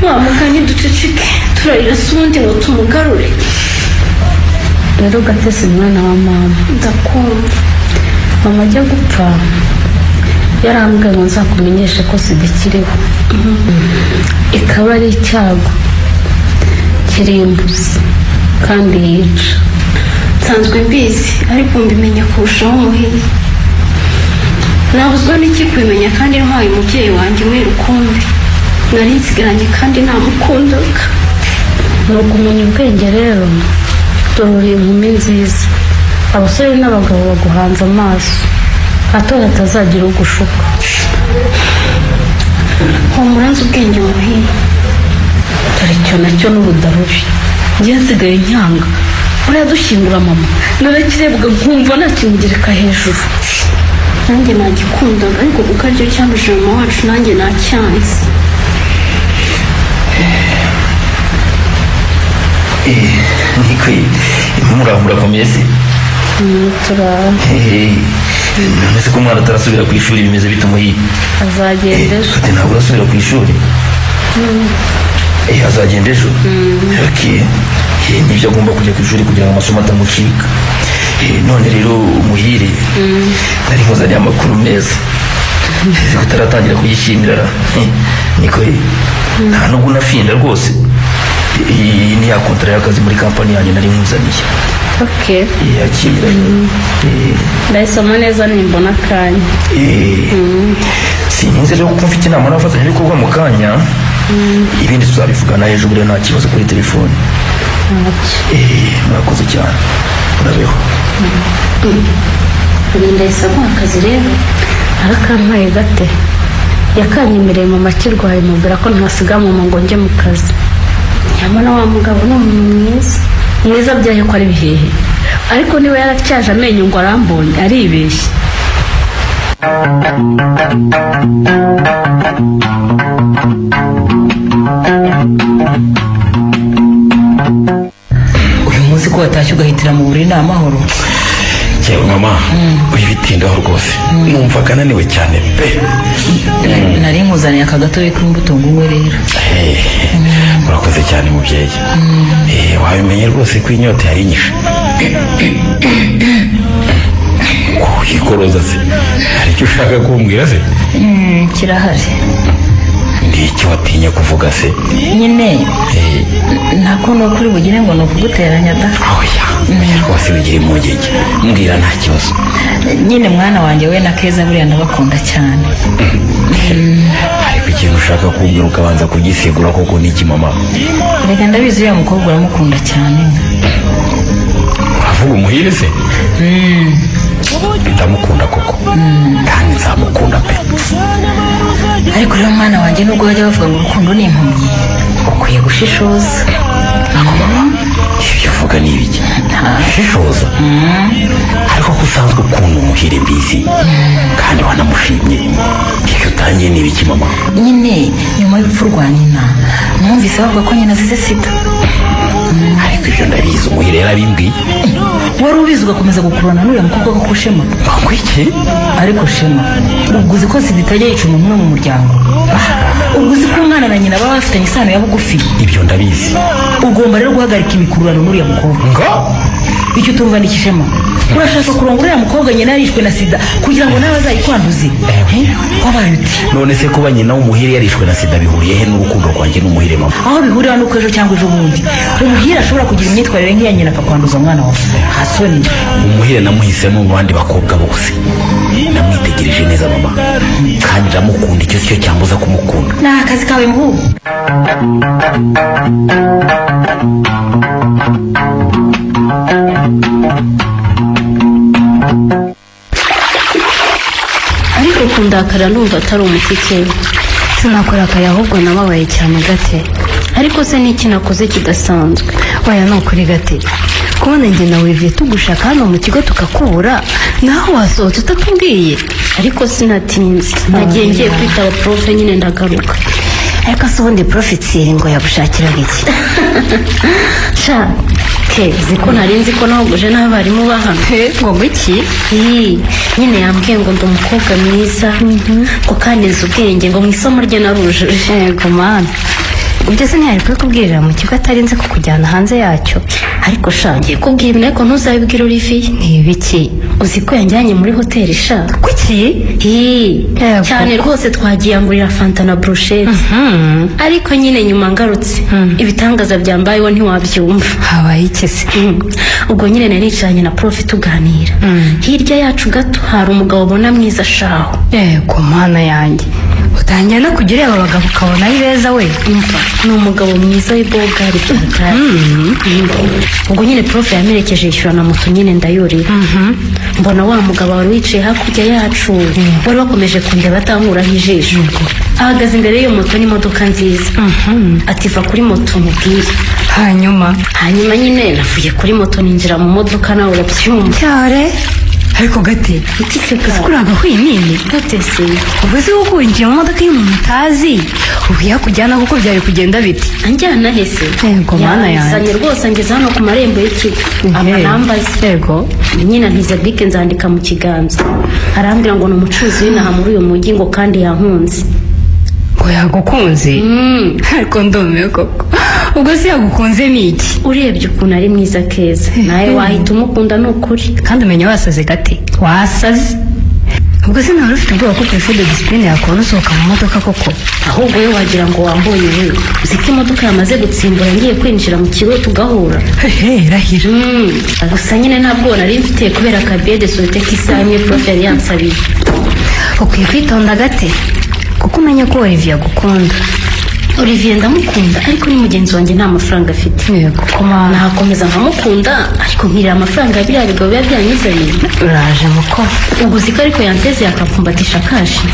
Wa mugani duceceke turarira se ubundi ngo tumugarure. Rero Gatesi mwana wa mama, ndakumva. Mama ajya gupfa yarambwiye ngo nzakumenyeshe ko sida ikiriho, ikaba ari icyago kirimbuzi kandi yica. Nsanzwe mbizi ariko mbimenya kurushaho muhiye. Nabuzwa n'iki kubimenya kandi ntwaye umubyeyi wanjye umwe rukumbi nari nsigaranye kandi namukundaga. Ni ukumenya ubwenge rero, dore inkumi nziza abasore n'abagabo baguhanze amaso hato hatazagira ugushuka. Humura nzi ubwenge muhiye. Dore icyo nacyo n'ubudarubi njye nsigaye nyanga. Buriya dushyingura mama narakirebwa nkumva nakimugereka hejuru. Nanjye nagikundaga ariko kuko aricyo cyanduje mama wacu nanjye nacyanze. Nikwe murakomeye se? Turaho. None se ko umwana atarasubira ku ishuri bimeze bite umuhi? Azagenda ejo. Ati ntabwo urasubira ku ishuri? Azagenda ejo? Okay. Nibyo agomba kujya ku ishuri kugira ngo amasomo atamucika. None rero umuhire nari nkuzaniye amakuru meza. Utaratangira kuyishimira niko nta nubwo unafinda rwose. Iyi ni ya kontara y'akazi muri kampani yanjye nari nkuzaniye. Okay. Yakira. Ndayisoma neza nimbona akanya. Sinzi rero kuko mfite inama n'abafatanyabikorwa mu kanya. Ibindi tuzabivugana ejo buriya nta kibazo kuri telefone. Murakoze cyane, urabeho. Ruhinda yahise aguha akazi rero? Arakampaye gate, yakanyemereye mama akirwaye, mubwira ko ntasiga mama ngo njye mu kazi. Nyamara wa mugabo ni umuntu mwiza. Mwiza byahe ko ari bihehe, ariko niba yaratyaje amenyo ngo arambonye aribeshye. Uyu munsi ko watashye ugahitira mu buriri ni amahoro? Yewe mama, uyibitindaho rwose, numvaga ananiwe cyane pe. Nari nkuzaniye aka gatobe k'imbuto ngo unywe rero. Urakoze cyane mubyeyi. Wabimenye rwose ko inyota yari inyishe. Kuyikoroza se hari icyo ushaka kumbwira se? Kirahari. Ni iki watinye kuvuga se? Nyine ntabwo ni ukuri bugire ngo ni ukuguteranya da. Oya rwose bigira impungenge, mbwira nta kibazo. Nyine mwana wanjye we na Keza buriya ndabakunda cyane. Ariko ikintu ushaka kumbwira ukabanza kugisigura koko ni iki mama? Reka ndabizi uriya mukobwa uramukunda cyane. Uravuga umuhire se? Ndamukunda koko, kandi nzamukunda pe. Ariko rero mwana wanjye nubwo bajya bavuga ngo urukundo ni impumyi, ukwiye gushishoza. Ako mama, ibyo uvuga ni ibiki? Shishoza? Ariko ko usanzwe ukunda umuhire mbizi, kandi wanamushimye, ibyo utangiye ni ibiki mama? Nyine nyuma y'urupfu rwa nyina numvise bavuga ko nyina azize sida. Ariko ibyo ndabizi, umuhire yarabimbwiye. Wari ubizi ugakomeza gukurana n'uriya mukobwa koko Shema? Ngo iki? Ariko Shema, ubwo uzi ko sida itajya yica umuntu umwe mu muryango? Ubwo uzi ko umwana na nyina baba bafitanye isano ya bugufi? Ibyo ndabizi. Ugomba rero guhagarika imikururano n'uriya mukobwa. Ngo? Icyo utumva ni iki Shema? Urashaka kurongora uriya mukobwa nyina yarishwe na sida kugira ngo nawe azayikwanduze? Wabaye uti? None se kuba nyina w'umuhire yarishwe na sida bihuriye he n'urukundo rwanjye n'umuhire mama? Aho bihurira nuko ejo cyangwa ejo bundi umuhire ashobora kugira imyitwarire nk'iya nyina akakwanduza umwana wawe. Hasoni. Umuhire namuhisemo mu bandi bakobwa bose, namwitegereje neza mama, kandi ndamukunda, icyo si cyo cyambuza kumukunda. Ni akazi kawe muhungu. Ariko kundakara ndumva atari umuti kera. Sinakurakara ahubwo nababaye cyane gate. Ariko se n'iki nakoze kidasanzwe? Oya ni ukuri gate, kubona njye na Olivier tugushaka hano mu kigo tukakubura, naho wasohotse utatubwiye. Ariko sinatinze, nagiye ngiye kwitaba profe nyine ndagaruka. Ariko se ubundi profe Thierry ngo yagushakiraga iki? Sha ke ziko nari nzi ko nahuguje n'abarimu ba hano. Ngo iki? Nyine yambwiye ngo ndi umukobwa mwiza, ngo kandi nzi ubwenge, ngo mu isomo rye narujuje. Yego mana, ibyo se ntiyari kubikubwirira mu kigo atarinze kukujyana hanze yacyo? Ariko sha ngiye kubwira ibintu ariko ntuzabibwire Olivier. Ni ibiki? Uzi ko yanjyanye muri hoteli sha? Kuki? Cyane rwose, twagiye angurira fanta na brochette. Ariko nyine nyuma ngarutse ibitangaza byambayeho ntiwabyumva. Habaye iki se? Ubwo nyine nari nicaranye na prof tuganira, hirya yacu gato hari umugabo ubona mwiza shaho. Yego mana yanjye, utangiye no kujya ureba abagabo ukabona ari beza we. Umva, ni umugabo mwiza w'ibogari byatari. Ubwo nyine prof yamerekeje yishyura na moto nyine ndayurira. Mbona wa mugabo wari wicaye hakurya yacu wari wakomeje kundeba atankuraho ijisho, ahagaze imbere y'iyo moto n'imodoka nziza. Ati va kuri moto mubwire. Hanyuma nyine navuye kuri moto ninjira mu modoka, nawe urabyumva. Cyare. Ariko gate, iki se uzi ko uri agahwinini? Gate se ubwo se kuko winjiye mu modoka y'umuntu utazi, ubu yakujyana kuko byari kugenda biti? Anjyana he se? Yego mana yanjye. Yazanye rwose angeze hano ku marembo y'ikigo. Aba nambaze. Yego. Nyine ntiza bike nzandika mu kiganza. Arambwira ngo ni umucuruzi w'inaha muri uyu mujyi ngo kandi yankunze. Ngo yagukunze? Ariko ndumiwe koko. Ubwo se yagukunze ni iki? Urebye ukuntu ari mwiza Keza, nawe wahita umukunda ni ukuri. Kandi umenya wasaze gate, wasaze. Ubwo se nawe ufite ubwoba ko préfet de discipline yakubona usohoka mu modoka koko? Ahubwo we wagira ngo wambonye we. Uzi ko imodoka yamaze gutsimbura ngiye kwinjira mu kigo tugahura. Rahira. Gusa nyine ntabwo nari mfite kubera akabiye de sauté k'isaha imwe prof yari yansabiye. Ukwiye kwitonda gate, kuko umenya ko Olivier agukunda. Olivier ndamukunda ariko ni mugenzi wanjye nta mafaranga afite. Nakomeza nkamukunda ariko nkirira amafaranga biriya bigabo biba byanyizaniye. Uraje muko. Ubwo uzi ko ariko yanteze yakamfumbatisha kashi.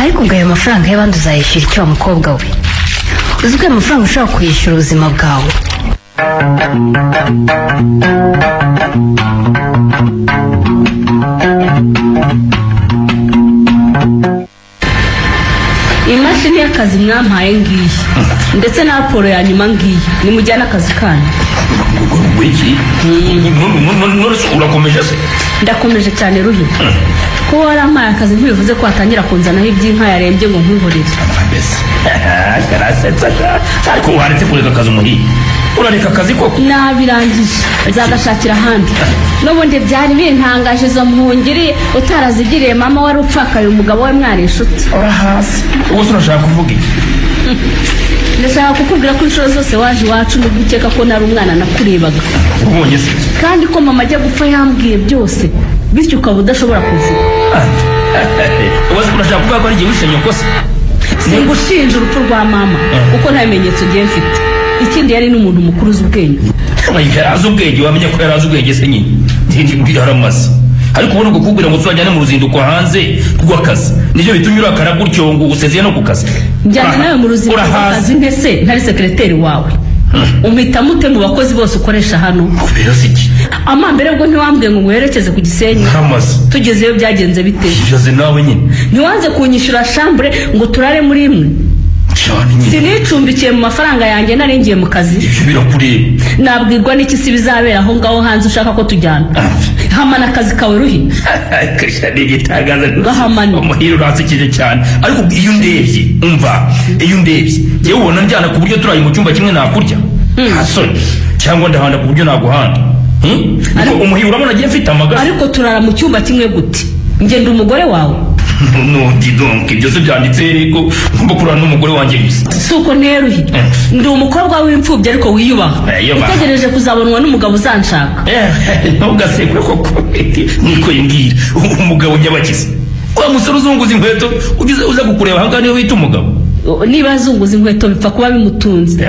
Ariko ubwo ayo mafaranga y'abandi uzayishyura icyo wa mukobwa we? Uzi ko ayo mafaranga ushobora kuyishyura ubuzima bwawe. Imashini y'akazi mwampaye ngiyi ndetse na raporo ya nyuma ngiyi, nimujyane akazi kanyu. Wiki urakomeje se? Ndakomeje cyane Ruhi. Ko warampaye akazi ntibivuze ko watangira kunzanaho iby'inka yarembye ngo nkwihorere. Mbese karasetsa ariko waretse kureka akazi Umuhire? Urareka akazi koko? Nabirangije nzagashakira ahandi. N'ubundi byari bintangaje izo mpungiri utarazigiriye mama wari upfakaye umugabo we mwari inshuti. Urahasi ubwo se urashaka kuvuga iki? Ndashaka kukubwira ko inshuro zose waje iwacu nubwo ukeka ko nari umwana nakurebaga. Ubonye se? Kandi ko mama ajya gupfa yambwiye byose, bityo ukaba udashobora kuvuga. Ubwo se urashaka kuvuga ko ari igihe wishe nyoko se? Singushinja urupfu rwa mama kuko nta bimenyetso ngiye mfite. Ikindi yari n'umuntu mukuru uzi ubwenge. Yari ubwenge, wamenya ko yari ubwenge se nyine. Yaramaze. Ariko ubona ubwo kukubwira ngo tuzajyane mu ruzinduko hanze rw'akazi nibyo bitumye urakara gutyo ngo usezeye no ku kazi. Njyana nawe mu ruzinduko rw'akazi ntese ntari sekereteri wawe. Umpitamo ute mu bakozi bose ukoresha hano? Amambere ubwo ntiwambwiye ngo nguherekeze ku Gisenyi? Tugezeyo byagenze bite? Ibaze nawe nyine. Ntiwanze kunyishyura chambre ngo turare muri imwe? Sinicumbikiye mu mafaranga yanjye naringiye mu kazi. Ibyo birakureba. Nabwirwa n'iki si bizabera aho ngaho hanze ushaka ko tujyana? Hamana akazi kawe Ruhi. Ni igitangaza. Umuhire uransekeje cyane. Ariko iyo ndebye, umva, iyo ndebye, yewe ubona njyana ku buryo turaye mu cyumba kimwe nakurya. Nta soni. Cyangwa ndahanda ku buryo naguhanda. Ariko Umuhire urabona agiye mfite amagara. Ariko turara mu cyumba kimwe gute? Njye ndi umugore wawe. No, donc ibyo se byanditse ko ngomba kurara n'umugore wanjye gusa. Si uko nteruye. Ndi umukobwa w'imfubyi ariko wiyubaha. Utegereje kuzabonwa n'umugabo uzanshaka. Ntugasekure koko. Niko yimbwira umugabo nyabakize. Wa musore uzunguza inkweto ugize uza kukureba ahangaha niwe wita umugabo. Niba azunguza inkweto bipfa kuba bimutunze.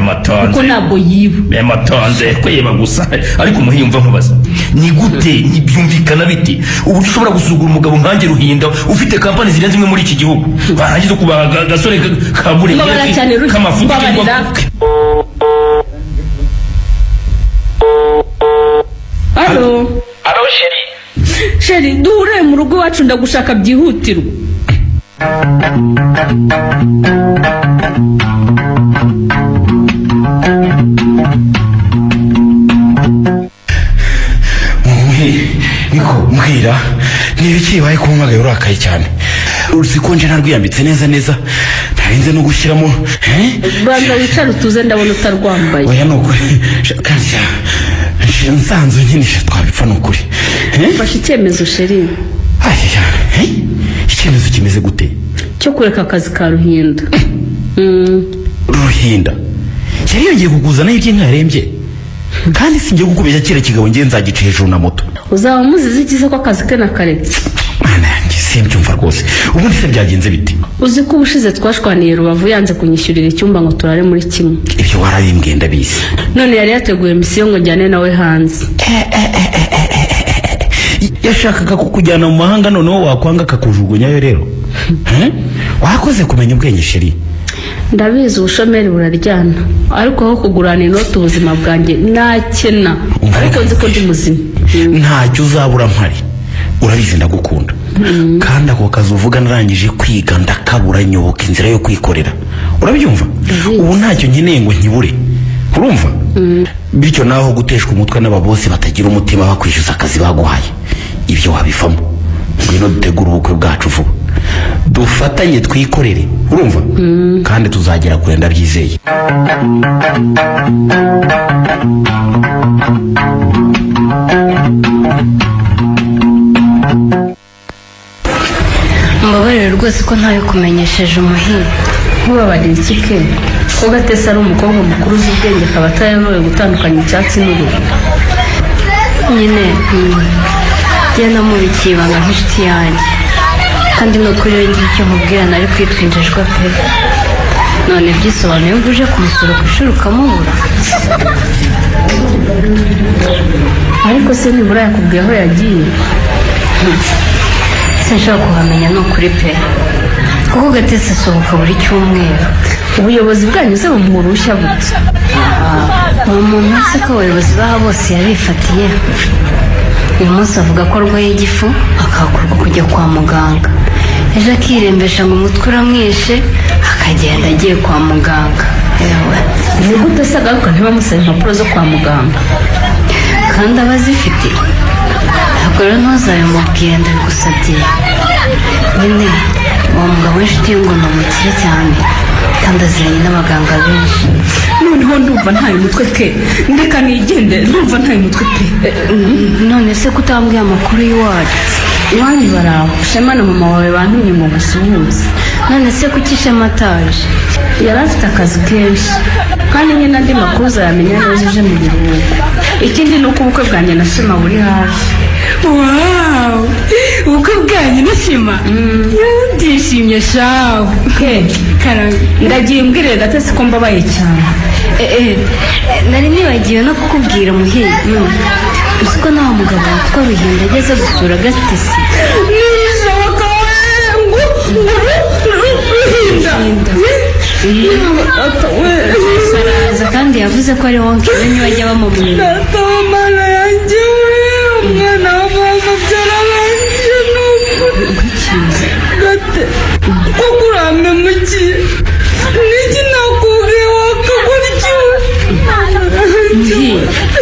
Kuko ntabwo yiba. Matanze kweba gusa. Ariko Umuhire mva nkubaza. Ni gute ntibyumvikana bite uburyo ushobora gusugura umugabo nkanjye Ruhinda ufite kampani zirenze imwe muri iki gihugu barangiza kubaga gasore kabure k'amafuti cyangwa. Allo Allo chérie. Chérie duhure mu rugo iwacu ndagushaka byihutirwa. Niko mbwira niba ikibaye kumpamagaye urakaye cyane. Uzi ko nje narwiyambitse neza neza ntarinze no gushyiramo. Banza wicare utuze ndabona utarwambaye. Oya nukuri kandi nsanzwe nkinisha twabipfa nukuri. Mfashe icyemezo chérie. Icyemezo kimeze gute? Cyo kureka akazi ka Ruhinda. Ruhinda yari yongeye kukuzana iby'inka yarembye. Kandi singiye kukubeshya kira kigabo ngiye nzagica hejuru na moto. Uzaba umuzizi ikize ko akazi ke nakaretse. Mana yanjye simbyumva rwose. Ubundi se byagenze bite? Uzi ko ubushize twashwaniye Rubavu yanze kunyishyurira icyumba ngo turare muri kimwe. Ibyo warabimbwiye ndabizi. None yari yateguye misiyo ngo njyane nawe hanze. Yashakaga kukujyana mu mahanga noneho wakwanga akakujugunyayo rero. Wakoze kumenya ubwenge chérie. Ndabizi ubushomeri buraryana ariko aho kugurana inoti ubuzima bwanjye nakena. Ariko nzi ko ndi muzima. Ntacyo uzabura mpari. Urabizi ndagukunda. Kandi ako kazi uvuga narangije kwiga ndakabura nyoboka inzira yo kwikorera. Urabyumva? Ubu ntacyo nkeneye ngo nkibure. Urumva? Bityo naho guteshwa umutwe n'ababosi batagira umutima bakwishyuza akazi baguhaye. Ibyo wabivamo. Ngwino dutegure ubukwe bwacu vuba. Dufatanye twikorere. Urumva? Kandi tuzagera kure ndabyizeye. Mbabarire rwose ko ntayo kumenyesheje Umuhire. Nkubabarire iki ke? Ko Gatesi ari umukobwa mukuru uzi ubwenge akaba atayobewe gutandukanya icyatsi n'uruhu. Nyine njye namubikiye ibanga nk'inshuti yanjye. Kandi ni ukuri rero ngira icyo nkubwira nari kwitwinjijwe pe. None byisobanuye ngo uje kumusura ku ishuri ukamubura. Ariko se nibura yakubwiye aho yagiye? Sinshobora kuhamenya ni ukuri pe, kuko Gatesi asohoka buri cyumweru. Ubuyobozi bwanyu se bumuha uruhushya bute? Uwo muntu wese ko abayobozi baha bose yabifatiye. Uyu munsi avuga ko arwaye igifu akahakurwa kujya kwa muganga, ejo akirembesha ngo umutwe uramwishe akagenda agiye kwa muganga. Yewe ni gute se agaruka ntibamusabe impapuro zo kwa muganga kandi aba azifite? Ntabwo rero ntuzabimubwire, ndabigusabye. Nyine uwo mugabo w'inshuti ye ngo ni umukire cyane kandi aziranye n'abaganga benshi. Noneho ndumva ntaye umutwe ke, ndeka nigende, ndumva ntaye umutwe pe. None se kutambwiye amakuru y'iwacu? Iwanyu baraho, Shema na mama wawe bantumye ngo musuhuze. None se kuki Shema ataje? Yari afite akazi kenshi kandi nyine andi makuru uzayamenya neza uje mu biruhuko. Ikindi ni uko ubukwe bwanjye na Shema buri hafi. Wow, ubukwe bwanyu na Shema? Ndishimye shawe. Ndagiye mbwirire Gatesi ko mbabaye cyane. Nari nibagiwe no kukubwira Muhire, uzi ko nawe mugabo witwa Ruhinda ageze gusura Gatesi? Ntibishoboka ngo Ruhinda araza, kandi yavuze ko ari wonke we ntibajya bamumenya. Data wa mana yanjye we, umwana wa mama byararangiye n'ukuri. Gate, koko urampemukiye, niki nakubwiye wakagura ikiwe?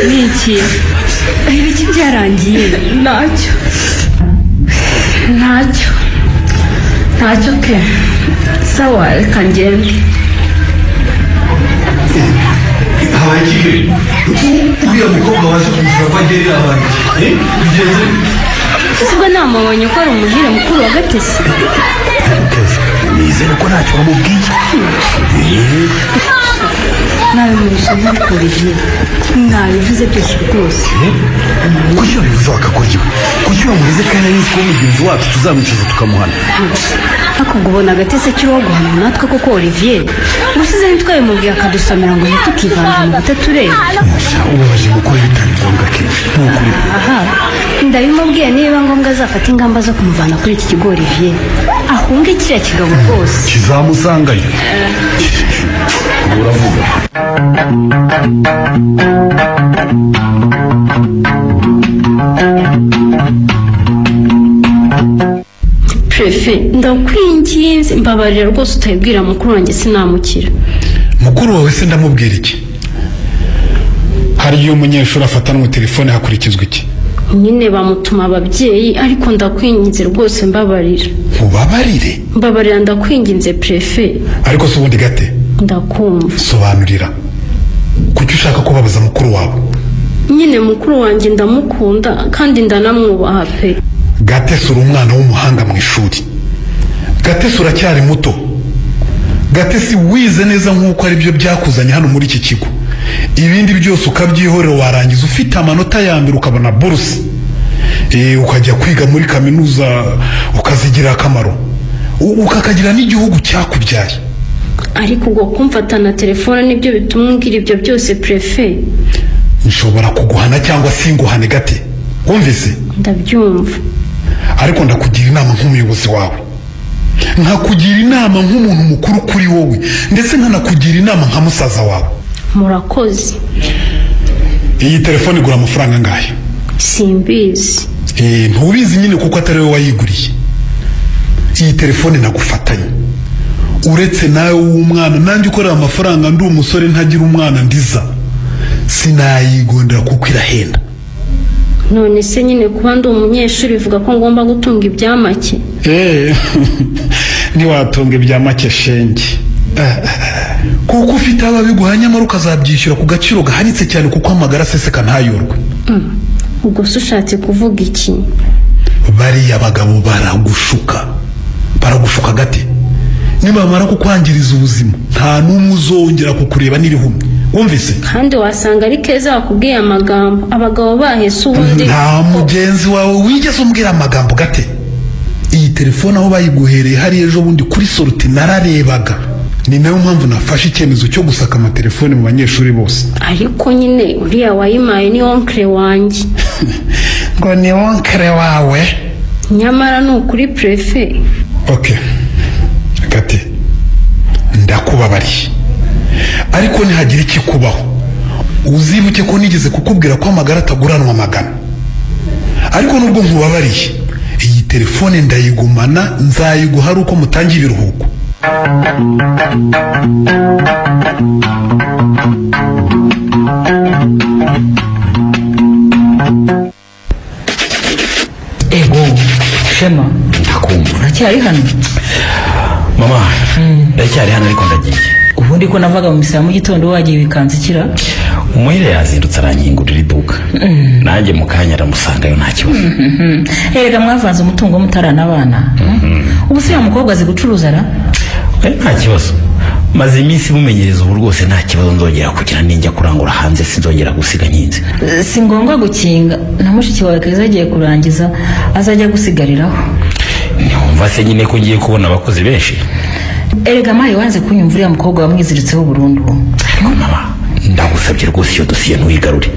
Niki ibiki byarangiye? Ntacyo ntacyo ntacyo ke. Sawa reka ngende. Habaye iki? Uriya mukobwa waje kumusura ko agera habaye iki? Bigenze Sibwo namubonye ko ari umuhire mukuru wa Gatesi. Nizere ko ntacyo wamubwiye. Nabimurisha ntabikuriye, nabivuze byose rwose. Kuki wabivuze wakakora iwe? Kuki wamureze kandi ari ko mugenzi wacu tuzamwicaza tukamuhana? Ariko ubwo ubona Gatesi akiri uwo guhana natwe koko Olivier? Ubushize ntitwabimubwiye akadusomera ngo ntitukivange mu butatureba. Ubabaje gukora bitari ngombwa kenshi. Aha, ndabimubwiye niba ngombwa azafata ingamba zo kumuvana kuri iki kigo Olivier, ahunge kiriya kigabo rwose. Kizamusangayo. Uravuga. Prefe, ndakwinginze mbabarira rwose utayibwira mukuru wanjye sinamukira. Mukuru wawe se ndamubwira iki? Hari iyo umunyeshuri afatanwe telefone hakurikizwa iki? Nyine bamutuma ababyeyi, ariko ndakwinginze rwose mbabarira. Mubabarire? Mbabarira ndakwinginze Prefe. Ariko se ubundi Gate? Ndakumva. Sobanurira. Kuki ushaka kubabaza mukuru wawe? Nyine mukuru wanjye ndamukunda kandi ndanamwubaha pe. Gatesi uri umwana w'umuhanga mu ishuri. Gatesi uracyari muto. Gatesi wize neza nk'uko ari byo byakuzanye hano muri iki kigo. Ibindi byose ukabyihorera, warangiza ufite amanota ya mbere ukabona buruse. Ukajya kwiga muri kaminuza ukazigira akamaro, ukakagira n'igihugu cyakubyaye. Ariko ubwo kumfatana telefone nibyo bituma umbwira ibyo byose Prefe? Nshobora kuguhana cyangwa singuhane Gate. Wumvise? Ndabyumva. Ariko ndakugira inama nk'umuyobozi wawe, nkakugira inama nk'umuntu mukuru kuri wowe, ndetse nkanakugira inama nka musaza wawe. Murakoze. Iyi telefone igura amafaranga angahe? Simbizi. Ntubizi nyine kuko atari wowe wayiguriye. Iyi telefone nagufatanye, uretse nawe w'umwana, nanjye ukorera amafaranga ndi umusore ntagira umwana ndiza, sinayigondera kuko irahenda. None se nyine kuba ndi umunyeshuri bivuga ko ngomba gutunga ibyamake? Ntiwatunga ibyamake shenge, kuko ufite ababiguha nyamara ukazabyishyura ku gaciro gahanitse cyane, kuko amagara aseseka ntayorwe. Ubwo se ushatse kuvuga iki? Bariya bagabo baragushuka, baragushuka Gate. Nibamara kukwangiriza ubuzima nta n'umwe uzongera kukureba n'irihumye. Wumvise? Kandi wasanga ari Keza wakubwiye amagambo abagabo bahese ubundi. Nta mugenzi wawe wigeze umbwira amagambo Gate. Iyi telefone aho bayiguhereye hari ejo bundi kuri sorute nararebaga, Ni nayo mpamvu nafashe icyemezo cyo gusaka amatelefone mu banyeshuri bose. Ariko nyine uriya wayimaye ni onkre wanjye. Ngo ni onkre wawe? Nyamara ni ukuri prefe. Okay. Gati, ndakubabariye. Ariko nihagira ikikubaho, uzibuke ko nigeze kukubwira ko amagara ataguranwa amagana. Ariko nubwo nkubabariye, iyi telefone ndayigumana, nzayiguha ari uko mutangiye ibiruhuko. Ego, Shema, ndakumva. Uracyari hano? Mama, ndacyari hano ariko ndagiye. Ubundi ko navaga mu misa mu gitondo wagiye bikanzikira? Umuhire yazindutse arankingurira iduka. Nanjye mu kanya aramusangayo nta kibazo. Erega mwavanze umutungo mutarana abana. Ubu se mukobwa azi gucuruza ra? Nta kibazo. Maze iminsi mumenyereza ubu rwose nta kibazo nzongera kugira ninjya kurangura hanze sinzongera gusiga nkinze. Si ngombwa gukinga, na mushiki wawe Keza agiye kurangiza azajya gusigariraho. Ntiwumva se nyine ko ngiye kubona abakozi benshi? Erega mayi wanze kunyumva uriya mukobwa wamwiziritseho burundu. Mama, ndagusabye rwose iyo dosiye ntuyigarure.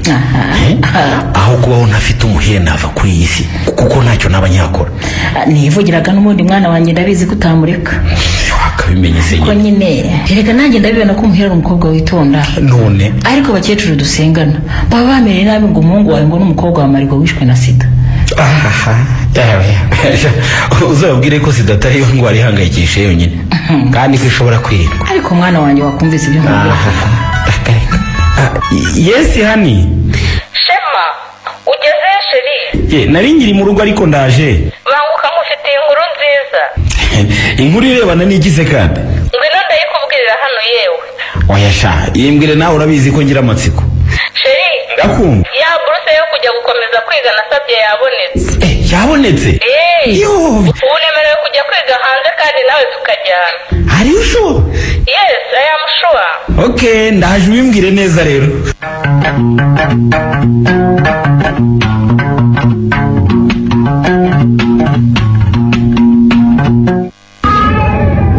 Aho kubaho ntafite umuhire nava kuri iyi si kuko ntacyo naba nyakora. Nivugiraga n'ubundi mwana wanjye ndabizi ko utamureka. Wakabimenye se nyine. Ko nyine erega nanjye ndabibona ko umuhire ari umukobwa witonda. None ariko abakecuru dusengana baba bamereye nabi ngo umuhungu wawe ngo n'umukobwa wa Marigo wishwe na sida. Uzababwire ko sida atari yo ndwara ihangayikishije yonyine kandi ko ishobora kwirindwa. Ariko mwana wanjye wakumvise ibyo nkubwira. Yes hani. Shema, ugeze sheri? Ye, nari ngiri mu rugo ariko ndaje. Banguka mufitiye inkuru nziza. Inkuru irebana n'igize kandi. Ngwino ndayikubwirira hano yewe. Oya sha, yimbwire nawe urabizi ko ngira amatsiko. Sheri, ndakumva. Ya buruse yo kujya gukomeza kwiga nasabye yabonetse. Yabonetse? Yo, ubu nemerewe kujya kwiga hanze kandi nawe tukajyana. Are you sure? Yes, I am sure. Okay, ndaje ubimbwire neza rero.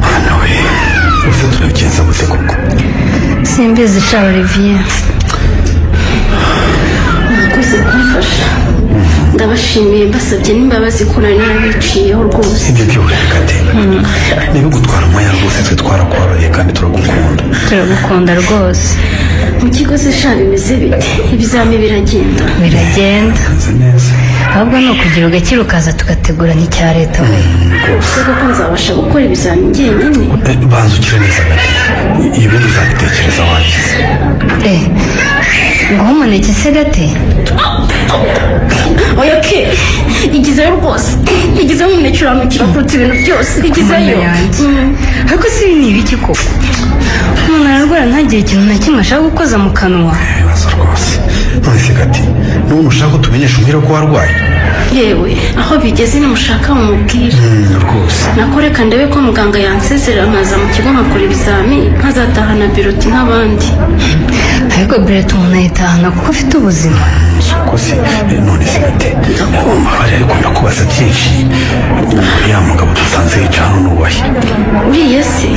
Hano we, uze turabigenza gute koko? Simbizi sha Olivier. Mwakoze kumfasha. Ndabashimiye mbasabye n'imbabazi ko nari narabiciyeho rwose. Ibyo byoroshye Kate. Ntibigutwara umwanya rwose, twe twarakubabariye kandi turagukunda. Turagukunda rwose. Mu kigo se sha bimeze bite? Ibizami biragenda. Biragenda. Neza. Ahubwo ni ukugira ugakira ukaza tugategura n'icya leta we. Rwose. Koko nzabasha gukora ibizami njyenyine? Banza ukire neza Gate. Ibindi uzabitekereza wakize. Nguhe umuneke se Gate? Oya ke, igizeyo rwose. Igizeyo umuneke uramukira kuruta ibintu byose. Igizeyo. Ariko si ibi ni ibiki koko? Umuntu ararwara ntagire ikintu na kimwe ashaka gukoza mu kanwa. Ibibazo rwose. None se Gati, n'ubu ushaka ko tumenyesha umuhire ko warwaye? Yewe, aho bigeze nimushaka mumubwire. Rwose. Nako reka ndebe ko muganga yansezerera nkaza mu kigo nkakora ibizami, nkazatahana biroti nk'abandi. Ariko biroti umuntu ayitahana kuko afite ubuzima. Ko se none se Gati, umubabare ariko ndakubaza byinshi. Uriya mugabo dusanze yica hano nubahe. Uriya se?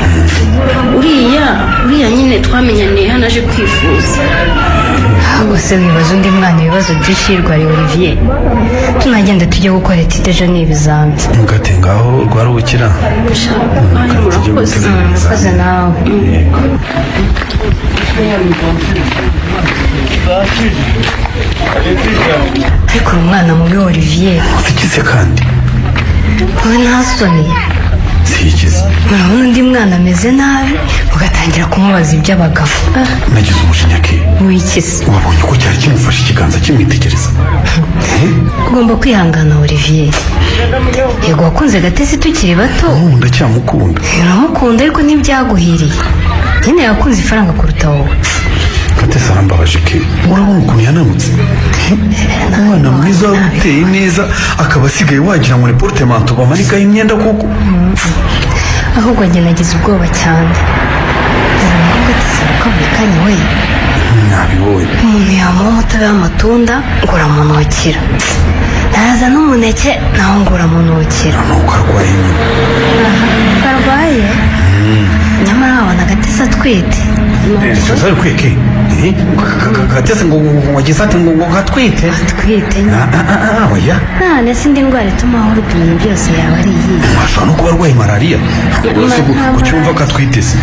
Uriya nyine twamenyaniye hano aje kwivuza. Ahubwo se wibaza undi mwana ibibazo byinshi yirwariye Olivier. Tunagenda tujye gukora etide ni ibizami. Mugate ngaho rwari ubukira. Murakoze. Murakoze nawe. Ariko uri umwana mubi Olivier. Usikize kandi. Wowe nta soni. Sikize. Murabona undi mwana ameze nabi ugatangira kumubaza iby'abagabo. Nagize umujinya ke. Wikise. Wabonye ko cyari kimufashe ikiganza kimwitegereza. Ugomba kwihangana Olivier. Yego wakunze Gatesi tukiri bato. Ndacyamukunda. Uramukunda ariko ntibyaguhiriye. Nyine yakunze ifaranga kuruta wowe. Gatesi arambabaje ke. Urabona ukuntu yananutse. Umwana mwiza uteye neza akaba asigaye wagira ngo ni portemanteau bamanikaho imyenda koko. Ahubwo njye nagize ubwoba cyane. Gatesi buri kanya we. Nabibonye. Umuntu yamuha umutobe w'amatunda ngo uramunukira. Naza n'umuneke naho ngo uramunukira. Nuko arwaye nyine. Arwaye? Nyamara ntiwabona Gatesi atwite. Suzari kweke Gatesi ngo wagize ati ngo gatwite atwite oya none se indi ndwara ituma ahorwa ibintu byose yaba ari iyihe? Ashobora no kuba arwaye malariya rwose kucyumva ko atwite se.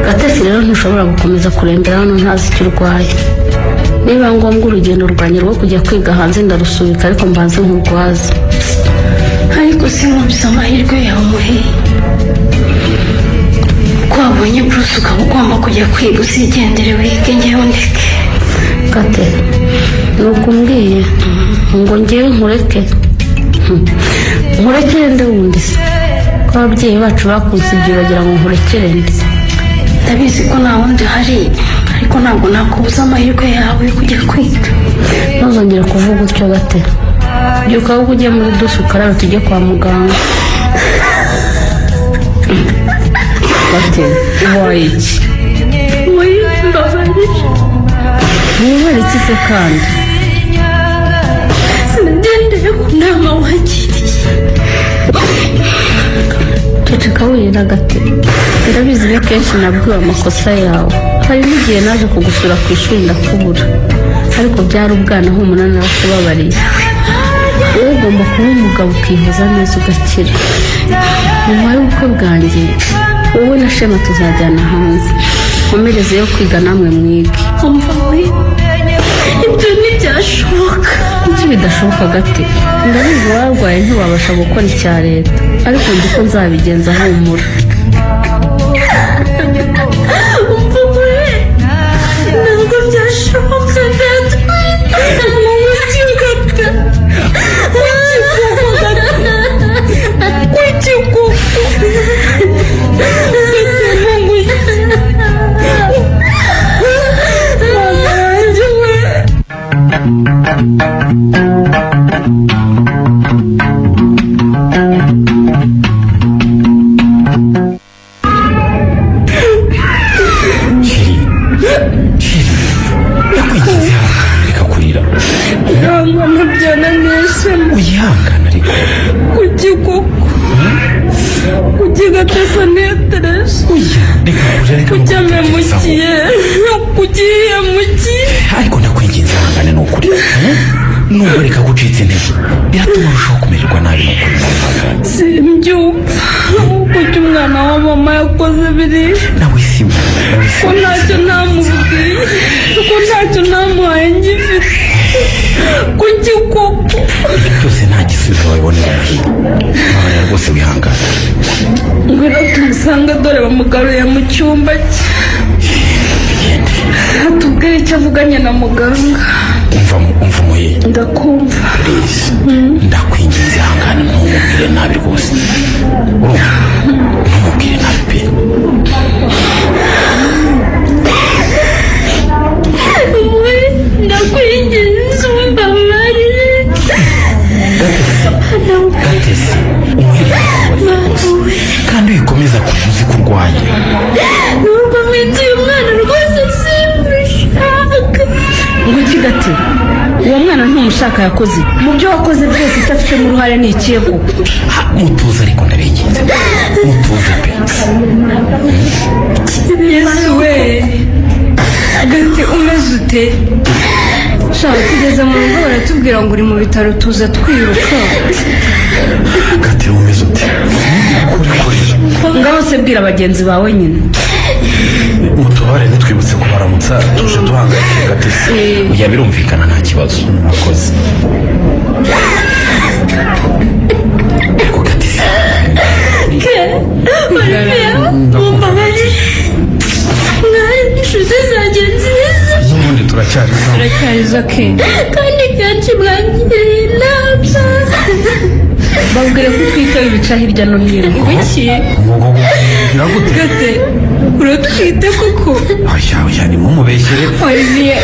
Gatesi rero ntushobora gukomeza kurembera hano ntazi icyo urwaye. Niba ngombwa urugendo rwanjye rwo kujya kwiga hanze ndarusubika ariko mbanze nkurwaze. Ariko sinumvise amahirwe yawe muhe. Ko wabonye Bruce ukaba ugomba kujya kwiga uzigendere wige ngewe undeke. Gate, nuko umbwiye ngo ngewe nkureke. Nkurekere nde wundi se? Ko ababyeyi bacu bakunsigiye bagira ngo nkurekere nde? Ndabizi ko nta wundi uhari ariko ntabwo nakubuza amahirwe yawe yo kujya kwiga. Ntuzongere kuvuga utyo Gate. Byuka ahubwo ujye muri dushe ukarabe tujye kwa muganga. Gate, ubaye iki? Mbabarira. Wibere iki se kandi? Sinagendeye ku nama wangiriye. Ceceka wirira Gate. Ndabizi ko kenshi nabwiwe amakosa yawe. Hari n'igihe naje kugusura ku ishuri ndakubura. Ariko byari ubwana humura narakubabariye. Wowe ugomba kuba umugabo ukihoza neza ugakira. Nyuma y'ubukwe bwanjye wowe na Shema tuzajyana hanze. Nkomereze yo kwiga namwe mwige. Umva we, ibyo ntibyashoboka. Kuki bidashoboka Gate? Ndabizi warwaye ntiwabasha gukora icya leta. Ariko nzi ko nzabigenza humura. Umva we, ntabwo byashoboka ndatwite. Kuki Gate? Kuki koko? Ndakwinginze reka kurira. Ihangana byananiye. Uyihangana ariko. Kuki koko? Kuki Gatesi anetereje? Reka kurira reka Kuki amemukiye? Kuki yihemukiye? Ariko ndakwinginze ihangane ni ukuri. Nubwo reka gucitse intege biratuma urushaho kumererwa nabi ni ukuri. Simbyumva. Kuki umwana wa mama yakoze biriya? Nawe si we. Ko ntacyo ntamubwiye, ko ntacyo ntamuhaye ngifite. Kuki koko? Ibyo byose nta gisubizo wabibonera muhira. Mbabarira rwose wihangane. Ngwino tumusange dore bamugaruye mu cyumba cye. Atubwire icyo avuganye na muganga. Umva muhe. Ndakumva. Please. Ndakwinginze ihangane ntumubwire nabi rwose. Urumva? Ntumubwire nabi pe. Ndakwinginze umbabarire. Gatesi, umuhire ndakubabarira rwose. Kandi wikomeza kuvuza ko urwaye. Nubwo mwite uyu mwana rwose simushaka. Nguki Gate? Uwo mwana ntumushaka yakoze. Mu byo wakoze byose icyo afitemo uruhare ni ikihe koko? Mutuze ariko ndabiginze. Mutuze pe. Yesu we. Gate umeze ute? Shaka tugeze mu rugo baratubwira ngo uri mu bitaro tuza twiruka. Gate umeze ute? Kuri kurira. Ngaho se bwira bagenzi bawe nyine. Mutubare ntitwibutse kubaramutsa tuje duhangayikiye Gatesi. Oya birumvikana nta kibazo. Murakoze. Ariko Gatesi. Olivier, mumbabarire. Mwari inshuti zanjye nziza. N'ubundi turacyari zo. Turacyari zo ke. Kandi kenshi mwangiriye inama. Babwire ko utwite bica hirya no hino. Kuki? Gute? Gate, uratwite koko? Oya oya nimumubeshyere. Olivier,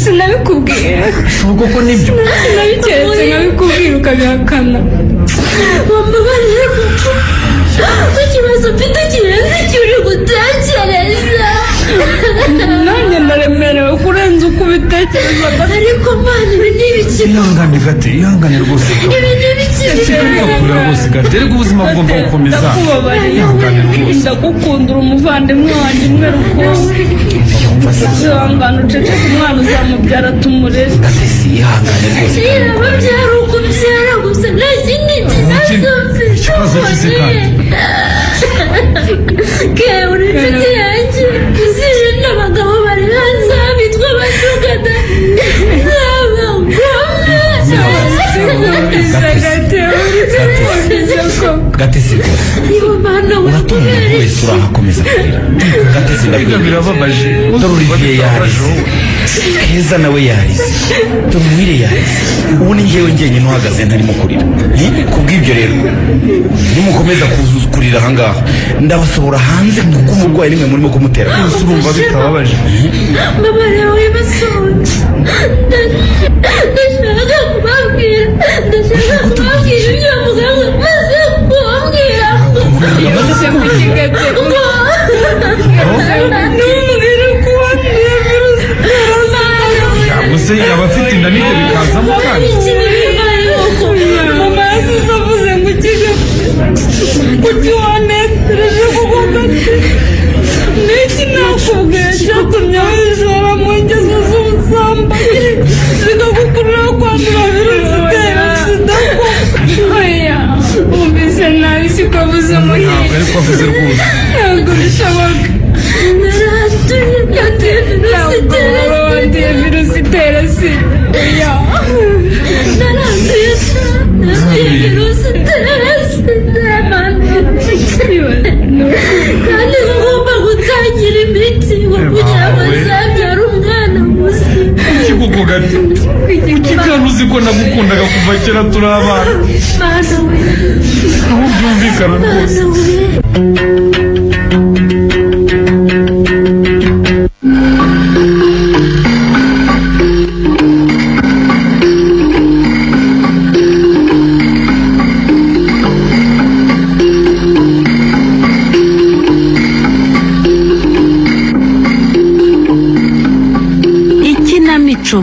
sinabikubwiye. Si ubwo ko nibyo. Sinabiketse nkabikubwira ukabihakana. Wambabarire kuko ikibazo mfite kirenze icyo uri gutekereza. Nanjye naremwe Ndaremerewe kurenza uko ubitekereza. Ariko mana, ibi ni ibiki? Ihangane Gate, ihangane rwose. Ibi ni ibiki? Kurira rwose Gate, ariko ubuzima bugomba gukomeza. Ndakubabariye, ndagukundura umuvandimwe wanjye umwe rukumbi. Ihangane uceceke, umwana uzamubyara tumurere. Gatesi, ihangane rwose. Ababyara ukubyara gusa, nta kindi kibazo mfite. Ikibazo kize kandi. Ke uri inshuti yanjye, uzirinde abagabo bari hanze bitwa abashugada n'abagome. Gatesi rwose uratunga umuntu wese urahakomeza kurira. Gatesi, birababaje. Dore Olivier yarize, Keza nawe yarize, dore Umuhire yarize, ubu ni njyewe njyenyine uhagaze ntarimo kurira. Kubw'ibyo rero nimukomeza kurira ahangaha ndabasohora hanze, kuko umurwayi nimwe murimo kumutera. Urumva bitababaje? Mama rero wibasohoke, ndashaka kubabwira, ndashaka kubabwira ibyo muganga amaze kumbwira. Ntumbwire ko wanduye virusi itera sida. Gusa yaba afite inda n'ibyo bikazamo kandi. Mama yasize avuze ngo ukige, kuki wanezereje kuko Gate? Niki nakubwiye cyatumye wishora mu ngeso z'ubusambanyi zikagukurura kwandura virusi itera sida? Oya, wumvise nabi, siko avuze Muhire. Ntabwo ariko avuze rwose. Ntabwo bishoboka. Naranduye virusi Ntabwo itera waba wanduye virusi itera sida. Oya. Naranduye, naranduye virusi itera sida, kandi ngomba gutangira imiti ngo kugira ngo nzabyare umwana muzima. Kuki koko Gate? Kuki kandi uzi ko nagukundaga kuva kera turi abana? Mana we. Aho byumvikana rwose. Mana we. Ikinamico.